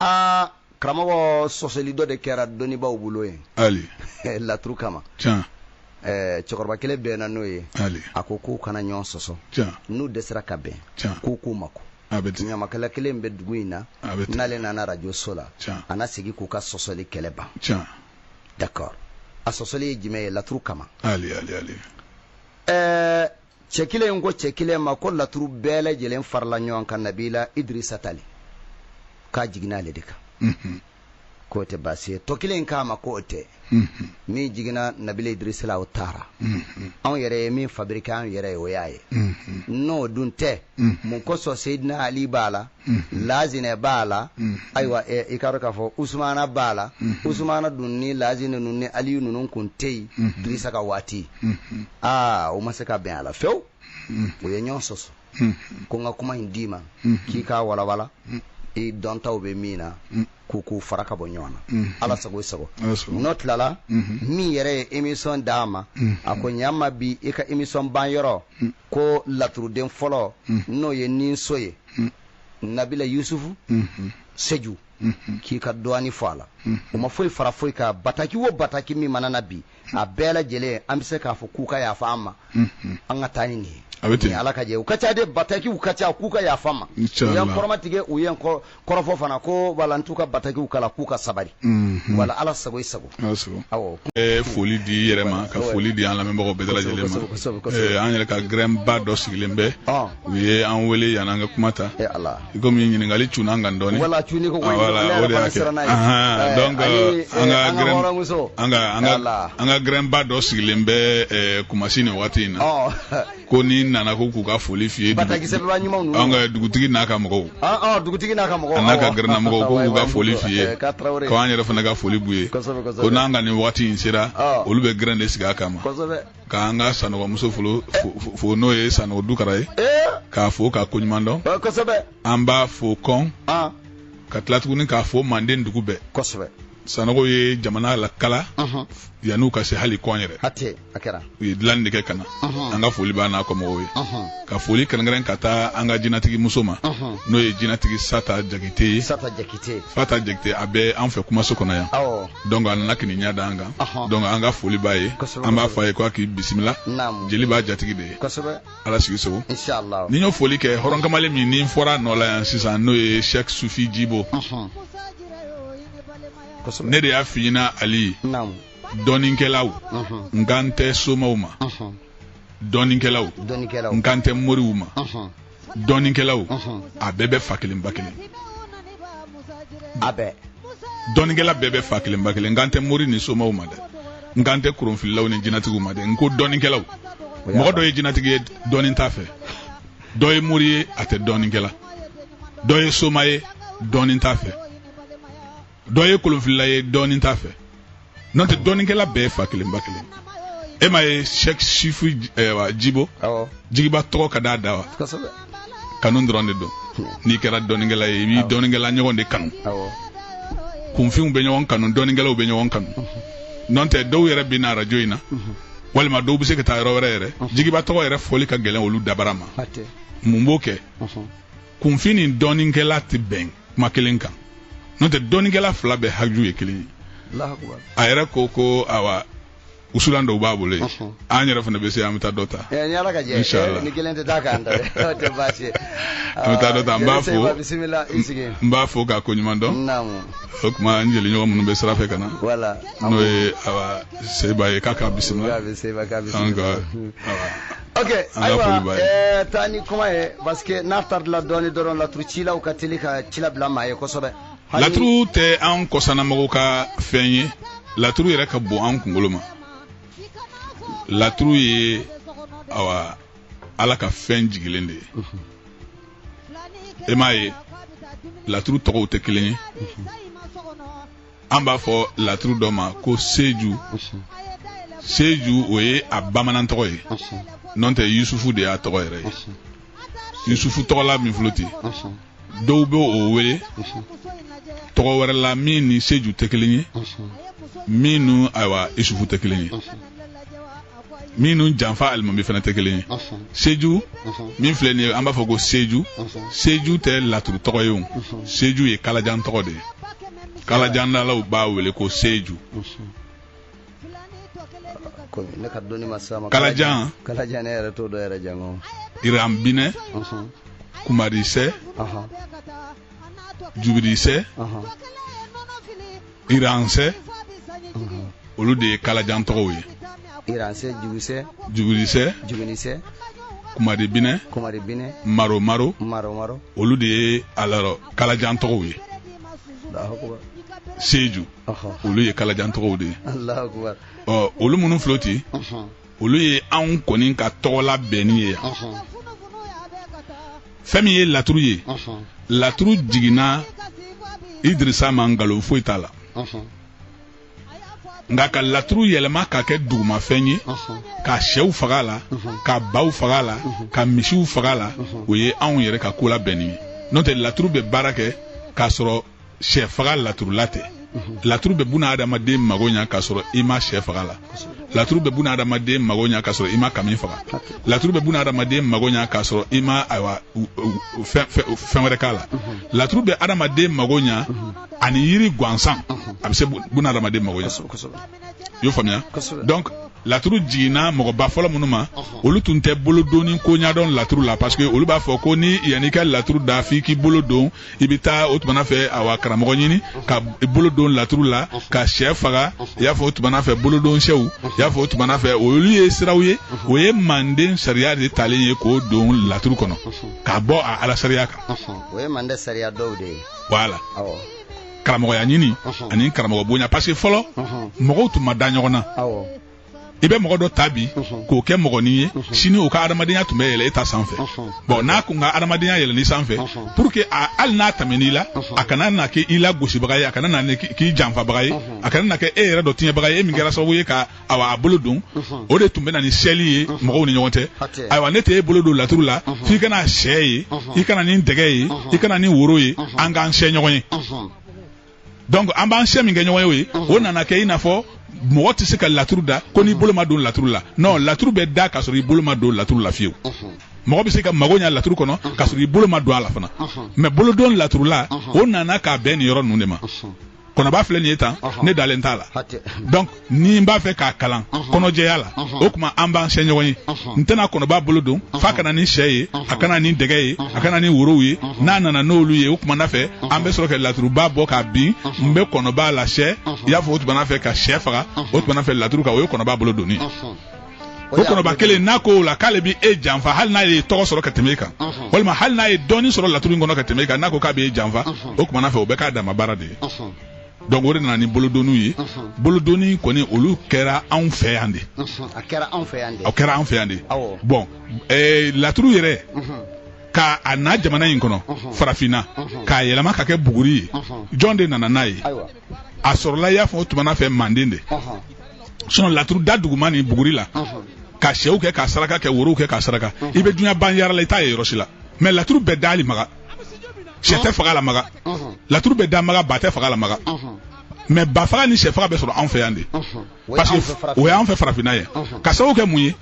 Aa, karamɔgɔ, sɔsɔli dɔ de kɛra dɔnnibaaw bolo yen Ali laturu kama. Tiɲɛ. Cɛkɔrɔba kelen bɛnna n'o ye. Ali. A ko k'u kana ɲɔgɔn sɔsɔ. N'u dɛsɛra ka bɛn, k'u k'u mako. A bɛ ten. Ɲamakala kelen bɛ dugu in na. A bɛ ten. N'ale nana arajoso la, a na segin k'u ka sɔsɔli kɛlɛ ban. D'accord, a sɔsɔli ye jumɛn ye laturu kama? Ali, Ali, Ali. Cɛ kelen ko cɛ kelen ma ko laturu bɛɛ lajɛlen farala ɲɔgɔn kan Nabila Idrisa tali k'a jiginna ale de kan. K'o tɛ baasi ye. Tɔ kelen k'a ma k'o tɛ, min jiginna Nabila Idrisa la, o taara. Anw yɛrɛ ye min fabriqué anw yɛrɛ ye, o y'a ye. N'o dun tɛ, mun kosɔn Seyidina Ali b'a la, Lazinɛ b'a la, ayiwa, i k'a dɔn k'a fɔ Usumana b'a la? Usumana dun ni Lazinɛ ninnu ni Aliyu ninnu kun tɛ yen Idrisa ka waati. Aa, o ma se ka bɛn a la fewu, o ye ɲɔgɔn sɔsɔ. Ko n ka kuma in d'i ma k'i k'a walawala, i dɔntaw bɛ min na, k'u fara ka bɔ ɲɔgɔn na. Ala sago i sago. N'o tilala, min yɛrɛ ye émission d'a ma, a ko ɲama bi i ka émission ban yɔrɔ ko laturuden fɔlɔ, n'o ye ninso ye, Nabila Yusufu Seju, k'i ka dɔɔni fɔ a la. O ma foyi fara foyi kan. Bataki o bataki min mana na bi, a bɛɛ lajɛlen, an bɛ se k'a fɔ k'u ka yafa an ma, an ka taa ni nin ye. A bɛ ten. Ni Ala ka jɛ, u ka ca de, batakiw ka ca, k'u ka yafa ma. U ye n kɔrɔmatigɛ, u ye n kɔrɔfɔ fana ko wala n t'u ka batakiw kala, k'u ka sabali. Wala, Ala sago i sago. Ala sago. Awɔ. Foli di i yɛrɛ ma, ka foli di an lamɛnbagaw bɛɛ lajɛlen ma. An yɛrɛ ka gɛrɛnba dɔ sigilen bɛ, u ye an wele yan an ka kuma ta. Ala. Komi ɲininkali cunna an kan dɔɔni. Wala, cunni ko. Voilà, o de y'a kɛ. Donc an ka gɛrɛn an ka gɛrɛnba dɔ sigilen bɛ Kumasi nin waati in na, ko ni nana ko k'u ka foli f'i ye. Bataki sɛbɛnba ɲumanw ninnu. An ka dugutigi n'a ka mɔgɔw. Dugutigi n'a ka mɔgɔw. A n'a ka gɛrɛnna mɔgɔw, ko k'u ka foli f'i ye, ko an yɛrɛ fana ka foli b'u ye, ko n'an ka nin waati in sera, olu bɛ gɛrɛn de sigi a kama. K'an ka Sanɔgɔmuso folo fo, n'o ye Sanɔgɔ Dukara ye, k'a fo k'a koɲuman dɔn. An b'a fo kɔn ka tila tuguni k'a fo Manden dugu bɛɛ. Sanɔgɔ ye jamana lakala yan'u ka se hali kɔn yɛrɛ. A kɛra. U ye dilanni de kɛ ka na. An ka foli b'a n'a kɔmɔgɔw ye. Ka foli kɛrɛnkɛrɛn ka taa an ka jinatigi muso ma, n'o ye jinatigi Sata Jakite ye. Sata Jakite. Sata Jakite, a bɛ an fɛ kumaso kɔnɔ yan. Donc a nana k'i ɲɛ da an kan. Donc an ka foli b'a ye. An b'a fɔ a ye ko a k'i bisimila. Jeli b'a jatigi de ye. Ala sigi sago. Ni n y'o foli kɛ, hɔrɔn kamalen min ni n fɔra a nɔ la yan sisan, n'o ye Cheikh Sufi Jibo. Ne de y'a f'i ɲɛna, Ali, dɔnnikɛlaw, n kan tɛ somaw ma, dɔnnikɛlaw, n kan tɛ moriw ma, dɔnnikɛlaw, a bɛɛ bɛ fa kelen ba kelen. A bɛɛ. Dɔnnikɛla bɛɛ bɛ fa kelen ba kelen. N kan tɛ mori ni somaw ma dɛ, n kan tɛ kuronfililaw ni jinatigiw ma dɛ, n ko dɔnnikɛlaw. Mɔgɔ dɔ ye jinatigi ye, dɔnni t'a fɛ. Dɔ ye mori ye, a tɛ dɔnnikɛla. Dɔ ye soma ye, dɔnni t'a fɛ. Dɔ ye kolonfilila ye, dɔnni t'a fɛ. N'o tɛ, dɔnnikɛla bɛɛ ye fa kelen ba kelen. E m'a ye, Cheikh Sifu Jibo, jigiba tɔgɔ ka d'a da wa? Kanu dɔrɔn de don. N'i kɛra dɔnnikɛla ye, i b'i dɔnnikɛla ɲɔgɔn de kanu. Kunfinw bɛ ɲɔgɔn kanu, dɔnnikɛlaw bɛ ɲɔgɔn kanu. N'o tɛ, dɔw yɛrɛ bɛ na arajo in na, walima dɔw bɛ se ka taa yɔrɔ wɛrɛ yɛrɛ, jigiba tɔgɔ yɛrɛ fɔli ka gɛlɛn olu dabara ma. Mun b'o kɛ? Kunfin ni dɔnnikɛla tɛ bɛn kuma kelen kan. N'o tɛ, dɔnnikɛla fila bɛɛ haju ye kelen ye. A yɛrɛ ko ko awa, usulan dɔw b'a bolo yen. An yɛrɛ fana bɛ se, an bɛ taa dɔ ta. Ni Ala ka jɛ. Inshallah. Ni kelen tɛ taa k'an ta dɛ, o tɛ baasi ye. An bɛ taa dɔ ta. N b'a fo. Bisimila, i sigi. N b'a fo k'a koɲuman dɔn. O tuma, n jeliɲɔgɔn minnu bɛ sira fɛ ka na, n'o ye awa Seba ye, k'a bisimila. Seba k'a bisimila. Ok, An ka foli ayiwa, b'a ye. Taa ni kuma ye, parce que n'a tardila dɔɔni dɔrɔn, laturu cilaw ka teli ka ci labila maa ye kosɛbɛ. Laturu tɛ an kɔsannamɔgɔw ka fɛn ye. Laturu yɛrɛ ka bon an kunkolo ma. Laturu ye awa Ala ka fɛn jigilen de ye. E m'a ye, laturu tɔgɔw tɛ kelen ye. An b'a fɔ laturu dɔ ma ko seju. Seju, o ye a bamanan tɔgɔ ye. N'o tɛ, Yusufu de y'a tɔgɔ yɛrɛ ye. Yusufu tɔgɔla min filɛ ten, dɔw bɛ o wele tɔgɔ wɛrɛ la min ni seju tɛ kelen ye, min ni ayiwa Isufu tɛ kelen ye. Minnu janfa alimami fana tɛ kelen ye. Seju min filɛ nin ye, an b'a fɔ ko seju. Seju tɛ laturu tɔgɔ ye o. Seju ye kalajan tɔgɔ de ye. Kalajandalaw b'a wele ko seju. Ne ka dɔnni ma s'a ma. Kalajan. Kalajan ne yɛrɛ t'o dɔn yɛrɛ jango. Iranbinɛ. Kumarisɛ. Jubirisɛ. Iransɛ. Olu de ye kalajan tɔgɔw ye. Iransɛ, jugusɛ, jugurisɛ, jugunisɛ, kumaribinɛ, kumaribinɛ, maromaro, maromaro, olu de ye alors kalajan tɔgɔw ye. Seju, olu ye kalajan tɔgɔw de ye. Ɔ olu minnu filɛ ten, olu ye anw kɔni ka tɔgɔla bɛnni ye yan. Fɛn min ye laturu ye, laturu jiginna Idirisa ma, nkalon foyi t'a la. Nka ka laturu yɛlɛma ka kɛ dugumafɛn ye, ka sɛw faga a la, ka baw faga a la, ka misiw faga a la, o ye anw yɛrɛ ka ko labɛnni ye. N'o tɛ laturu bɛ baara kɛ k'a sɔrɔ sɛ faga laturula tɛ. Laturu bɛ buna adamaden mago ɲa k'a sɔrɔ i ma sɛ faga la. Laturu bɛ buna adamaden mago ɲa k'a sɔrɔ i ma kami faga. Laturu bɛ buna adamaden mago ɲa k'a sɔrɔ i ma ayiwa fɛn wɛrɛ k'a la. Laturu bɛ adamaden mago ɲa ani yiri gansan, a bɛ se buna adamaden mago ɲa. I y'o faamuya? Donc laturu jiginna mɔgɔba fɔlɔ minnu ma, olu tun tɛ bolodonni ko ɲɛdɔn laturu la, parce que olu b'a fɔ ko ni yanni i ka laturu da f'i k'i bolo don, i bɛ taa o tumana fɛ awa karamɔgɔ ɲini ka bolo don laturu la, ka sɛ faga, i y'a fɔ o tumana fɛ bolodon sɛw, i y'a fɔ o tumana fɛ olu ye siraw ye. O ye manden sariya de talen ye k'o don laturu kɔnɔ k'a bɔ a ala sariya kan. O ye manden sariya dɔw de ye. Voilà. Karamɔgɔya ɲini ani karamɔgɔ bonya, parce que fɔlɔ mɔgɔw tun ma da ɲɔgɔn na. I bɛ mɔgɔ dɔ ta bi k'o kɛ mɔgɔnin ye, sini o ka adamadenya tun bɛ yɛlɛ e ta sanfɛ. Bon, n'a kun ka adamadenya yɛlɛn'i sanfɛ, pour que hali n'a tɛmɛn'i la, a kana na kɛ i la gosibaga ye, a kana na k'i janfabaga ye, a kana na kɛ e yɛrɛ dɔ tiɲɛbaga ye, e min kɛra sababu ye ka awa a bolo don. O de tun bɛ na ni sɛli ye mɔgɔw ni ɲɔgɔn cɛ. Ayiwa, ne tɛ e bolo don laturu la f'i kana sɛ ye, i kana ni dɛgɛ ye, i kana ni woro ye, an k'an sɛ ɲɔgɔn ye. Donc an b'an sɛ min kɛ ɲɔgɔn ye, o ye o nana kɛ i n'a fɔ mɔgɔ tɛ se ka laturu da ko n'i bolo ma don laturu la. Non, laturu bɛ da k'a sɔrɔ i bolo ma don laturu la fiyewu. Mɔgɔ bɛ se ka mago ɲa laturu kɔnɔ k'a sɔrɔ i bolo ma don a la fana. Mais bolodon laturu la, o nana k'a bɛn nin yɔrɔ ninnu de ma. Kɔnɔba filɛ nin ye tan, ne dalen t'a la. Donc ni n b'a fɛ k'a kalan kɔnɔjɛya la, o tuma an b'an sɛ ɲɔgɔn ye. N tɛna kɔnɔba bolo don f'a ka na ni sɛ ye, a ka na ni dɛgɛ ye, a ka na ni worow ye. N'a nana n'olu ye, o tuma na fɛ an bɛ sɔrɔ ka laturuba bɔ k'a bin, n bɛ kɔnɔba la sɛ, i y'a fɔ o tuma na fɛ ka sɛ faga, o tuma na fɛ laturu kan, o ye kɔnɔba bolo donni. O kɔnɔba kelen n'a ko o la k'ale bɛ e janfa, hali n'a ye tɔgɔ sɔrɔ ka tɛmɛ e kan, walima hali n'a ye dɔɔni sɔrɔ laturu in kɔnɔ ka tɛmɛ e kan, n'a ko k'a bɛ e janfa, o tuma na fɛ o bɛ k'a dama baara de ye. Donc o de nana ni bolodonniw ye. Bolodonni kɔni, olu kɛra anw fɛ yan de. A kɛra anw fɛ yan de. O kɛra anw fɛ yan de. Bon, laturu yɛrɛ ka a na jamana in kɔnɔ, farafinna, k'a yɛlɛma ka kɛ buguri ye, jɔn de nana n'a ye? A sɔrɔla, i y'a fɔ o tuma na fɛ manden de. Sinon laturu da duguma ni buguri la, ka sɛw kɛ k'a saraka kɛ, worow kɛ k'a saraka, i bɛ duɲa ban yara la, i t'a ye yɔrɔ si la. Mais laturu bɛɛ da hali Maga, sɛ tɛ faga la Maga. Laturu bɛ da Maga, ba tɛ faga la Maga. Mais ba faga ni sɛ faga bɛ sɔrɔ anw fɛ yan de, parce que o y'anw fɛ farafinna ye. Ka sababu kɛ mun ye?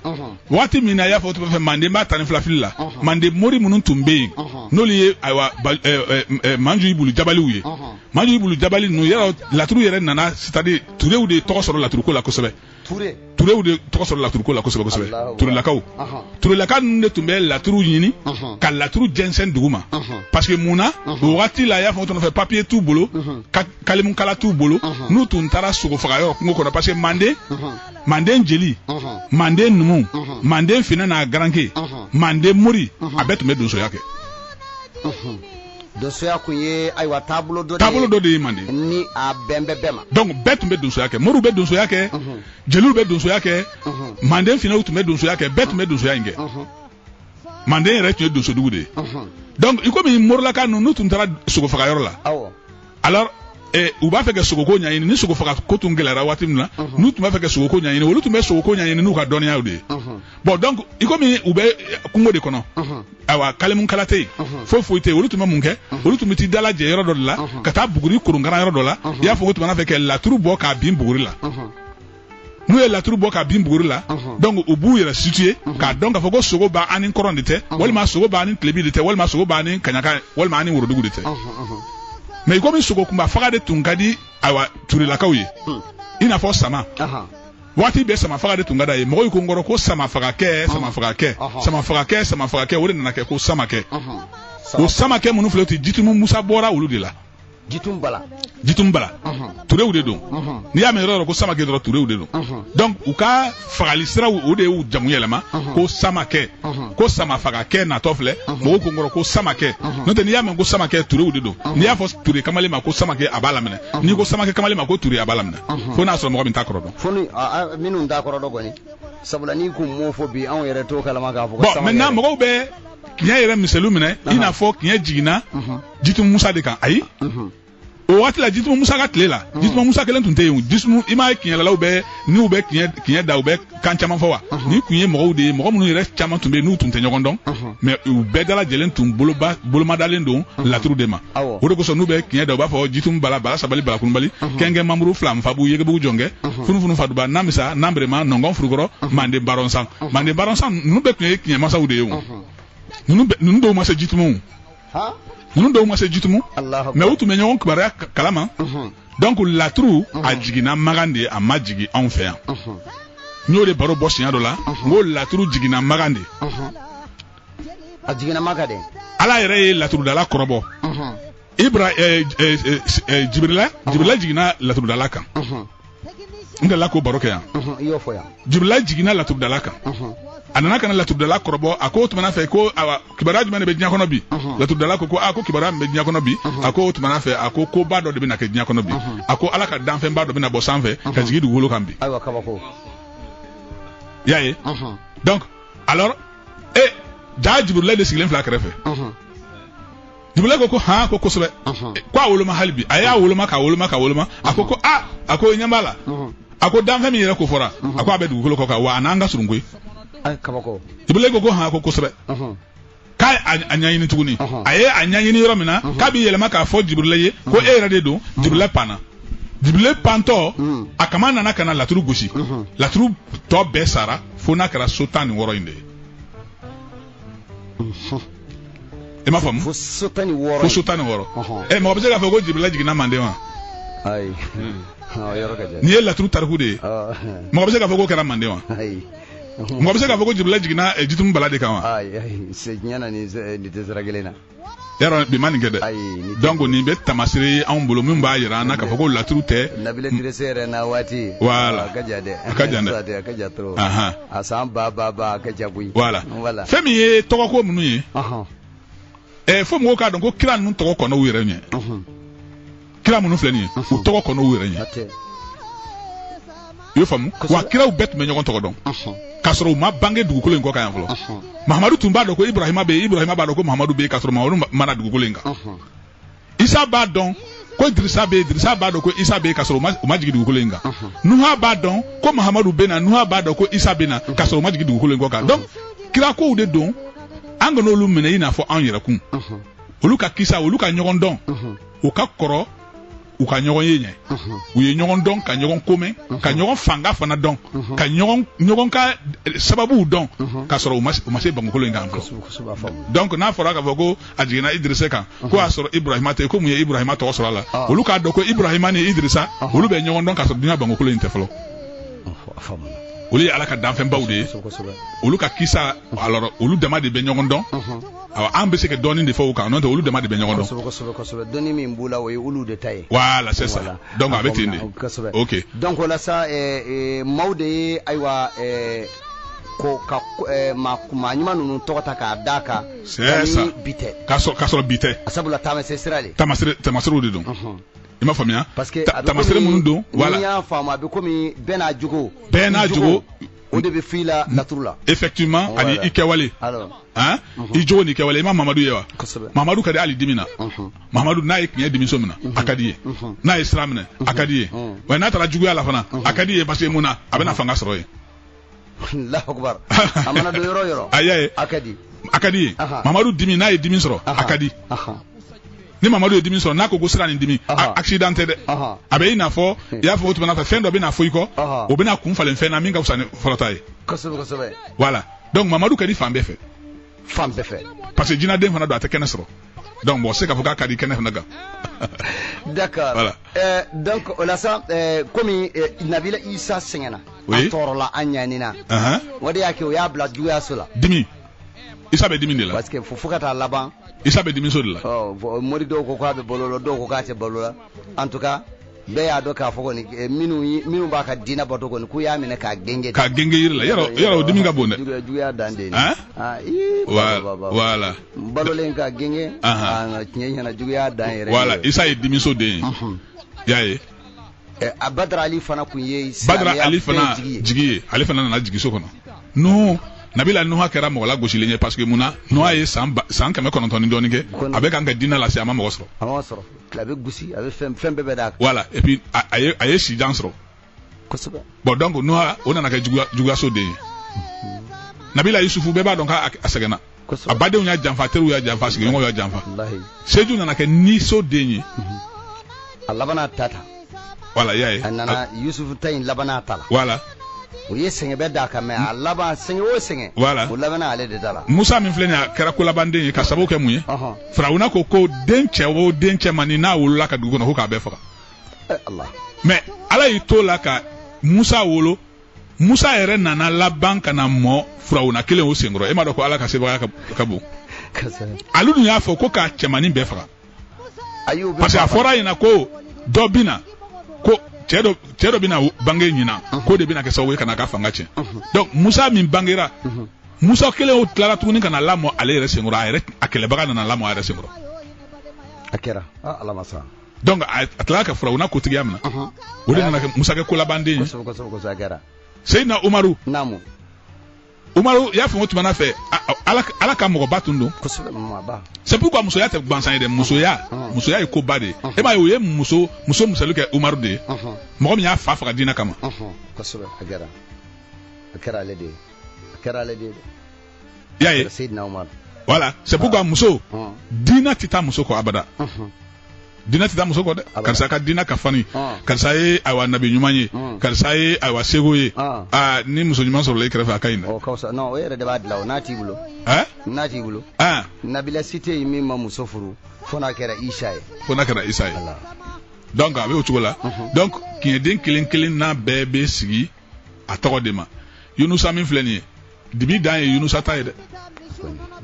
Waati min na, i y'a fɔ o tuma fɛ manden b'a tan ni fila fili la, manden mori minnu tun bɛ yen, n'olu ye ayiwa Manju Ibulu Jabaliw ye, Manju Ibulu Jabali ninnu yɛrɛ, laturu yɛrɛ nana, c'est à dire Turew de tɔgɔ sɔrɔ laturuko la kosɛbɛ. Turew de tɔgɔ sɔrɔ laturuko la kosɛbɛ kosɛbɛ. Turelakaw, Turelaka ninnu de tun bɛ laturu ɲini ka laturu jɛnsɛn dugu ma. Parce que mun na? O waati la, a y'a fɔ o tuma fɛ, papier t'u bolo, kalimukala t'u bolo. N'u tun taara sogo faga yɔrɔ kungo kɔnɔ, parce que manden, manden jeli, manden numu, manden finɛ n'a garanke, manden mori, a bɛɛ tun bɛ donsoya kɛ. Donsoya kun ye ayiwa taabolo dɔ de ye. Taabolo dɔ de ye manden. Ni a bɛn bɛ bɛɛ ma. Donc bɛɛ tun bɛ donsoya kɛ. Moriw bɛ donsoya kɛ, jeliw bɛ donsoya kɛ, manden finɛw tun bɛ donsoya kɛ, bɛɛ tun bɛ donsoya in kɛ. Manden yɛrɛ tun ye donsodugu de ye. Donc i komi morilaka ninnu, n'u tun taara sogo faga yɔrɔ la, alors u b'a fɛ ka sogoko ɲɛɲini. Ni sogo faga ko tun gɛlɛyara waati min na, n'u tun b'a fɛ ka sogoko ɲɛɲini, olu tun bɛ sogoko ɲɛɲini n'u ka dɔnniyaw de ye. Bon, donc i komi u bɛ kungo de kɔnɔ, ayiwa kalimukala tɛ yen, foyi foyi tɛ yen, olu tun bɛ mun kɛ? Olu tun bɛ t'i dalajɛ yɔrɔ dɔ de la, ka taa buguri koronkara yɔrɔ dɔ la, i y'a fɔ o tun b'a fɛ ka laturu bɔ k'a bin buguri la. N'u ye laturu bɔ ka bin buguri la, donc u b'u yɛrɛ situer k'a dɔn k'a fɔ ko sogo b'an ni kɔrɔn de tɛ, walima sogo b'an ni tilebi de tɛ, walima sogo b'an ni kaɲaka, walima an ni worodugu de tɛ. Mais komi sogo kunba faga de tun ka di ayiwa turelakaw ye, i n'a fɔ sama, waati bɛɛ sama faga de tun ka d'a ye. Mɔgɔw ko n kɔrɔ ko sama fagakɛ, sama fagakɛ, sama fagakɛ, sama fagakɛ, o de nana kɛ ko samakɛ. O samakɛ minnu filɛ o ten, Jitumu Musa bɔra olu de la. Jitum Bala. Jitum Bala, Turew de don. N'i y'a mɛn yɔrɔ yɔrɔ ko samakɛ dɔrɔn, Turew de don. Donc u ka fagali siraw, o de y'u jamu yɛlɛma ko samakɛ, ko sama fagakɛ natɔ filɛ. Mɔgɔw ko n kɔrɔ ko samakɛ, n'o tɛ n'i y'a mɛn ko samakɛ, Turew de don. N'i y'a fɔ Ture kamalen ma ko samakɛ, a b'a laminɛ. N'i ko samakɛ kamalen ma ko Ture, a b'a laminɛ, fo n'a sɔrɔ mɔgɔ min t'a kɔrɔ dɔn. Fo ni minnu t'a kɔrɔ dɔn kɔni, sabula n'i kun m'o fɔ bi, anw yɛrɛ t'o kalama k'a fɔ ko. Bon, maintenant mɔgɔw bɛ kiɲɛ yɛrɛ misaliw minɛ i n'a fɔ kiɲɛ jiginna Jitumu Musa de kan. Ayi, o waati la, Jitumu Musa ka tile la, Jitumu Musa kelen tun tɛ yen. Jitumu, i m'a ye kiɲɛlalaw bɛ n'u bɛ kiɲɛ da, u bɛ kan caman fɔ wa? Ni tun ye mɔgɔw de ye, mɔgɔ minnu yɛrɛ caman tun bɛ yen n'u tun tɛ ɲɔgɔn dɔn, mais u bɛɛ dalajɛlen tun bolomadalen don laturu de ma. O de kosɔn n'u bɛ kiɲɛ da, u b'a fɔ Jitumu Bala, Bala Sabali, Bala Kulubali, Kɛnkɛ Mamuru, Fila Nfabu, Yegebugu Jɔnkɛ, Funufunu Faduba, Namisa, Nanberema, Nɔngɔn Furukɔrɔ, Manden Baronsan, Manden Baronsan. Ninnu bɛɛ tun ye kiɲɛmasaw de ye. O ninnu dɔw ma se Jitumu, ninnu dɔw ma se Jitumu, mais u tun bɛ ɲɔgɔn kibaruya kalama. Donc laturu a jiginna Magan de, a ma jigin anw fɛ yan. N y'o de baro bɔ siɲɛ dɔ la, n ko laturu jiginna Magan de. A jiginna Magan de. Ala yɛrɛ ye laturudala kɔrɔbɔ. Ibra Jibirila, Jibirila jiginna laturudala kan. N delila k'o baro kɛ yan. I y'o fɔ yan. Jibirila jiginna laturudala kan, a nana ka na laturudala kɔrɔbɔ. A ko o tumana fɛ ko awa, kibaruya jumɛn de bɛ diɲɛ kɔnɔ bi? Laturudala ko aa, ko kibaruya min bɛ diɲɛ kɔnɔ bi, a ko o tumana fɛ, a ko koba dɔ de bɛna kɛ diɲɛ kɔnɔ bi. A ko Ala ka danfɛnba dɔ bɛna bɔ sanfɛ ka jigin dugukolo kan bi. Ayiwa, kabako. I y'a ye? Donc alors e jaa, Jibirila de sigilen filɛ a kɛrɛfɛ. Jibirila ko han, ko kosɛbɛ, ko a woloma hali bi. A y'a woloma k'a woloma k'a woloma. A ko aa, a ko ɲɛ b'a la, a ko danfɛn min yɛrɛ ko fɔra, a ko a bɛ dugukolo kɔ kan, wa a n'an ka surun koyi. Kabako. Jibirila ko han, ko kosɛbɛ, k'a a ɲɛɲini tuguni. A ye a ɲɛɲini yɔrɔ min na, k'a b'i yɛlɛma k'a fɔ Jibirila ye ko e yɛrɛ de don. Jibirila panna. Jibirila pantɔ, a kama nana ka na laturu gosi, laturu tɔ bɛɛ sara, fo n'a kɛra so 16 in de ye. I m'a faamu? Fo so 16. Fo so 16. Ɛ, mɔgɔ bɛ se k'a fɔ ko Jibirila jiginna Manden wa? Ayi, yɔrɔ ka jan. Nin ye laturu tariku de ye. Mɔgɔ bɛ se k'a fɔ k'o kɛra Manden wa? Ayi. Mɔgɔ bɛ se k'a fɔ ko Jibirila jiginna Jitumu Bala de kan wa? Ayi, ayi, diɲɛ na nin tɛ sira kelen na. Yarɔ bi ma nin kɛ dɛ. Donc nin bɛ tamasire ye anw bolo min b'a yira an na k'a fɔ ko laturu tɛ. Nabila Dirisa yɛrɛ na waati. Voilà. A ka jan dɛ. A ka jan dɛ. A ka jan trop. A san ba ba ba, a ka jan koyi. Voilà. Fɛn min ye tɔgɔko minnu ye, fo mɔgɔw k'a dɔn ko kira ninnu tɔgɔ kɔnɔ u yɛrɛ ɲɛ. Kira minnu filɛ nin ye, u tɔgɔ kɔnɔ u yɛrɛ ɲɛ. I y'o faamu? Wa kiraw bɛɛ tun bɛ ɲɔgɔn tɔgɔ dɔn k'a sɔrɔ u ma bange dugukolo in kɔ kan yan fɔlɔ. Mahamadu tun b'a dɔn ko Ibrahima bɛ yen, Ibrahima b'a dɔn ko Mahamadu bɛ yen, k'a sɔrɔ Mahamadu ma na dugukolo in kan. Isa b'a dɔn ko Dirisa bɛ yen, Dirisa b'a dɔn ko Isa bɛ yen, k'a sɔrɔ u ma jigin dugukolo in kan. Nuha b'a dɔn ko Mahamadu bɛ na, Nuha b'a dɔn ko Isa bɛ na, k'a sɔrɔ u ma jigin dugukolo in kɔ kan. Donc kirakow de don, an kana olu minɛ i n'a fɔ anw yɛrɛ kun. Olu ka kisa, olu ka ɲɔgɔn dɔn, o ka kɔrɔ u ka ɲɔgɔn ye ɲɛ. U ye ɲɔgɔn dɔn ka ɲɔgɔn komɛn, ka ɲɔgɔn fanga fana dɔn, ka ɲɔgɔn ka sababuw dɔn, k'a sɔrɔ u ma se bankolo in kan fɔlɔ. Donc n'a fɔra k'a fɔ ko a jiginna Idirisa kan, ko y'a sɔrɔ Ibrahima tɛ, ko mun ye Ibrahima tɔgɔ sɔrɔ a la, olu k'a dɔn ko Ibrahima ni Idirisa, olu bɛ ɲɔgɔn dɔn k'a sɔrɔ dunuya bankolo in tɛ fɔlɔ. Olu ye Ala ka danfɛnbaw de ye. Olu ka kisa, alors olu dama de bɛ ɲɔgɔn dɔn. Awa, an bɛ se ka dɔɔnin de fɔ o kan, n'o tɛ olu dama de bɛ ɲɔgɔn dɔn. Kosɛbɛ kosɛbɛ, dɔnni min b'u la, o ye olu de ta ye. Voilà, c'est ça. Donc a bɛ ten de. Ok. Donc o la sa, maaw de ye, ayiwa, ko ka maa ɲuman ninnu tɔgɔ ta k'a d'a kan. C'est ça. Bi tɛ. K'a sɔrɔ bi tɛ. Sabula taamasere sira de. Taamasere de don. I m'a faamuya? Parce que taamasere minnu don. Voilà. N'i y'a faamu, a bɛ komi bɛɛ n'a jogo. Bɛɛ n'a jogo. O de bɛ f'i la laturu la. Effectivement, ani i kɛwale. Han, i jogo ni kɛwale. I ma Mamadu ye wa? Mamadu ka di hali dimi na. Mamadu n'a ye tiɲɛ dimiso minɛ, a ka di ye. N'a ye sira minɛ, a ka di ye. Wa n'a taara juguya la fana, a ka di ye, parce que mun na, a bɛna fanga sɔrɔ yen. Allahu akbar. A mana don yɔrɔ yɔrɔ. A y'a ye. A ka di. A ka di ye. Mamadu dimi, n'a ye dimi sɔrɔ, a ka di. Ni Mamadu ye dimi sɔrɔ, n'a ko ko sira ni dimi, accident tɛ dɛ. A bɛ i n'a fɔ i y'a fɔ o tuma na fɛ, fɛn dɔ bɛna fɔ i kɔ, o bɛna kun falen fɛn na min ka fisa ni fɔlɔ ta ye. Kosɛbɛ, kosɛbɛ. Voilà, donc Mamadu ka di fan bɛɛ fɛ. Fan bɛɛ fɛ. Parce que jinɛden fana don, a tɛ kɛnɛ sɔrɔ. Donc mɔgɔ se k'a fɔ k'a ka di kɛnɛ fana kan. D'accord. Voilà. Donc o la sa, komi Nabila Isa sɛgɛnna, a tɔɔrɔla, an ɲanina, o de y'a kɛ o y'a bila juguyaso la. Dimi, Isa bɛ dimi de la. Parce que fo ka taa laban. Isa bɛ dimiso de la. Ɔ, mori dɔw ko k'a bɛ balo la, dɔw ko k'a tɛ balo la. En tout cas, bɛɛ y'a dɔn k'a fɔ kɔni, minnu b'a ka diinɛ bato kɔni, k'u y'a minɛ k'a genge. K'a genge yiri la, yɔrɔ o dimi ka bon dɛ. Juguya dan de ye. Hein? Voilà. Balolen ka genge. Tiɲɛ ɲɛna, juguya dan yɛrɛ. Voilà, Isa ye dimiso den ye. I y'a ye. A Badara Ali fana kun ye. Badara Ali fana jigi ye, ale fana nana jigi so kɔnɔ. Non, Nabila Nuha kɛra mɔgɔ lagosilen ye, parce que mun na? Nuha ye san 900 ni dɔɔnin kɛ, a bɛ kan ka diinɛ lase, a ma mɔgɔ sɔrɔ. A ma sɔrɔ, a bɛ gosi, a bɛ fɛn fɛn bɛɛ bɛ d'a kan. Voilà, et puis a ye si jan sɔrɔ. Kosɛbɛ. Bon, donc Nuha o nana kɛ juguyaso den ye. Nabila Yusufu, bɛɛ b'a dɔn k'a sɛgɛnna. A badenw y'a janfa, teriw y'a janfa, sigiɲɔgɔnw y'a janfa. Seju nana kɛ niso den ye. A labanna ta ta. Voilà, i y'a ye. A nana Yusufu ta in labanna ta la. Voilà. O ye sɛgɛn bɛɛ d'a kan, mais a laban, sɛgɛn o sɛgɛn. Voilà. O labanna ale de da la. Musa min filɛ nin ye, a kɛra kolabanden ye ka sababu kɛ mun ye? Firawuna ko ko den cɛ o den cɛmannin n'a wolola ka dugu kɔnɔ, ko k'a bɛɛ faga. Allah. Mais Ala y'i to la ka Musa wolo. Musa yɛrɛ nana laban ka na mɔ Firawuna kelen o senkɔrɔ. E m'a dɔn ko Ala ka sebagaya ka bon. Ale dun y'a fɔ ko k'a cɛmannin bɛɛ faga. Parce que a fɔra a ɲɛna ko dɔ bɛ na, ko cɛ dɔ bɛna bange ɲinan, k'o de bɛna kɛ sababu ye ka n'a ka fanga tiɲɛ. Donc Musa min bangera, Musa kelen o tilara tuguni ka na lamɔ ale yɛrɛ senkɔrɔ, a yɛrɛ a kɛlɛbaga nana lamɔ a yɛrɛ senkɔrɔ. A kɛra Ala ma sa. Donc a tilara ka Firawuna kotigiya minɛ. O de nana kɛ Musa kɛ kolabanden ye. Kosɛbɛ, kosɛbɛ, kosɛbɛ, a kɛra. Seyidina Umaru. Naamu. Umaru, i y'a faamu, o tuma na fɛ, Ala ka mɔgɔba tun don. Kosɛbɛ, mɔgɔba. C'est pourquoi musoya tɛ gansan ye dɛ, musoya ye koba de ye. E m'a ye, o ye muso misali kɛ Umaru de ye. Mɔgɔ min y'a fa faga diinɛ kama. Kosɛbɛ, a kɛra. A kɛra ale de ye. A kɛra ale de ye dɛ. I y'a ye. Seyidina Umaru. Voilà, c'est pourquoi muso, diinɛ tɛ taa muso kɔ abada. Diinɛ tɛ taa muso kɔ dɛ. Karisa ka diinɛ ka fani, karisa ye ayiwa nabi ɲuman ye, karisa ye ayiwa seko ye. Aa, ni muso ɲuman sɔrɔla i kɛrɛfɛ, a ka ɲi dɛ. O ka fisa. Non, o yɛrɛ de b'a dilan o, n'a t'i bolo. N'a t'i bolo. Nabila si tɛ yen min ma muso furu fo n'a kɛra Isa ye. Fo n'a kɛra Isa ye. Donc a bɛ o cogo la. Donc kiɲɛden kelen kelen n'a bɛɛ bɛ sigi a tɔgɔ de ma. Yunusa min filɛ nin ye, dibi dan ye Yunusa ta ye dɛ.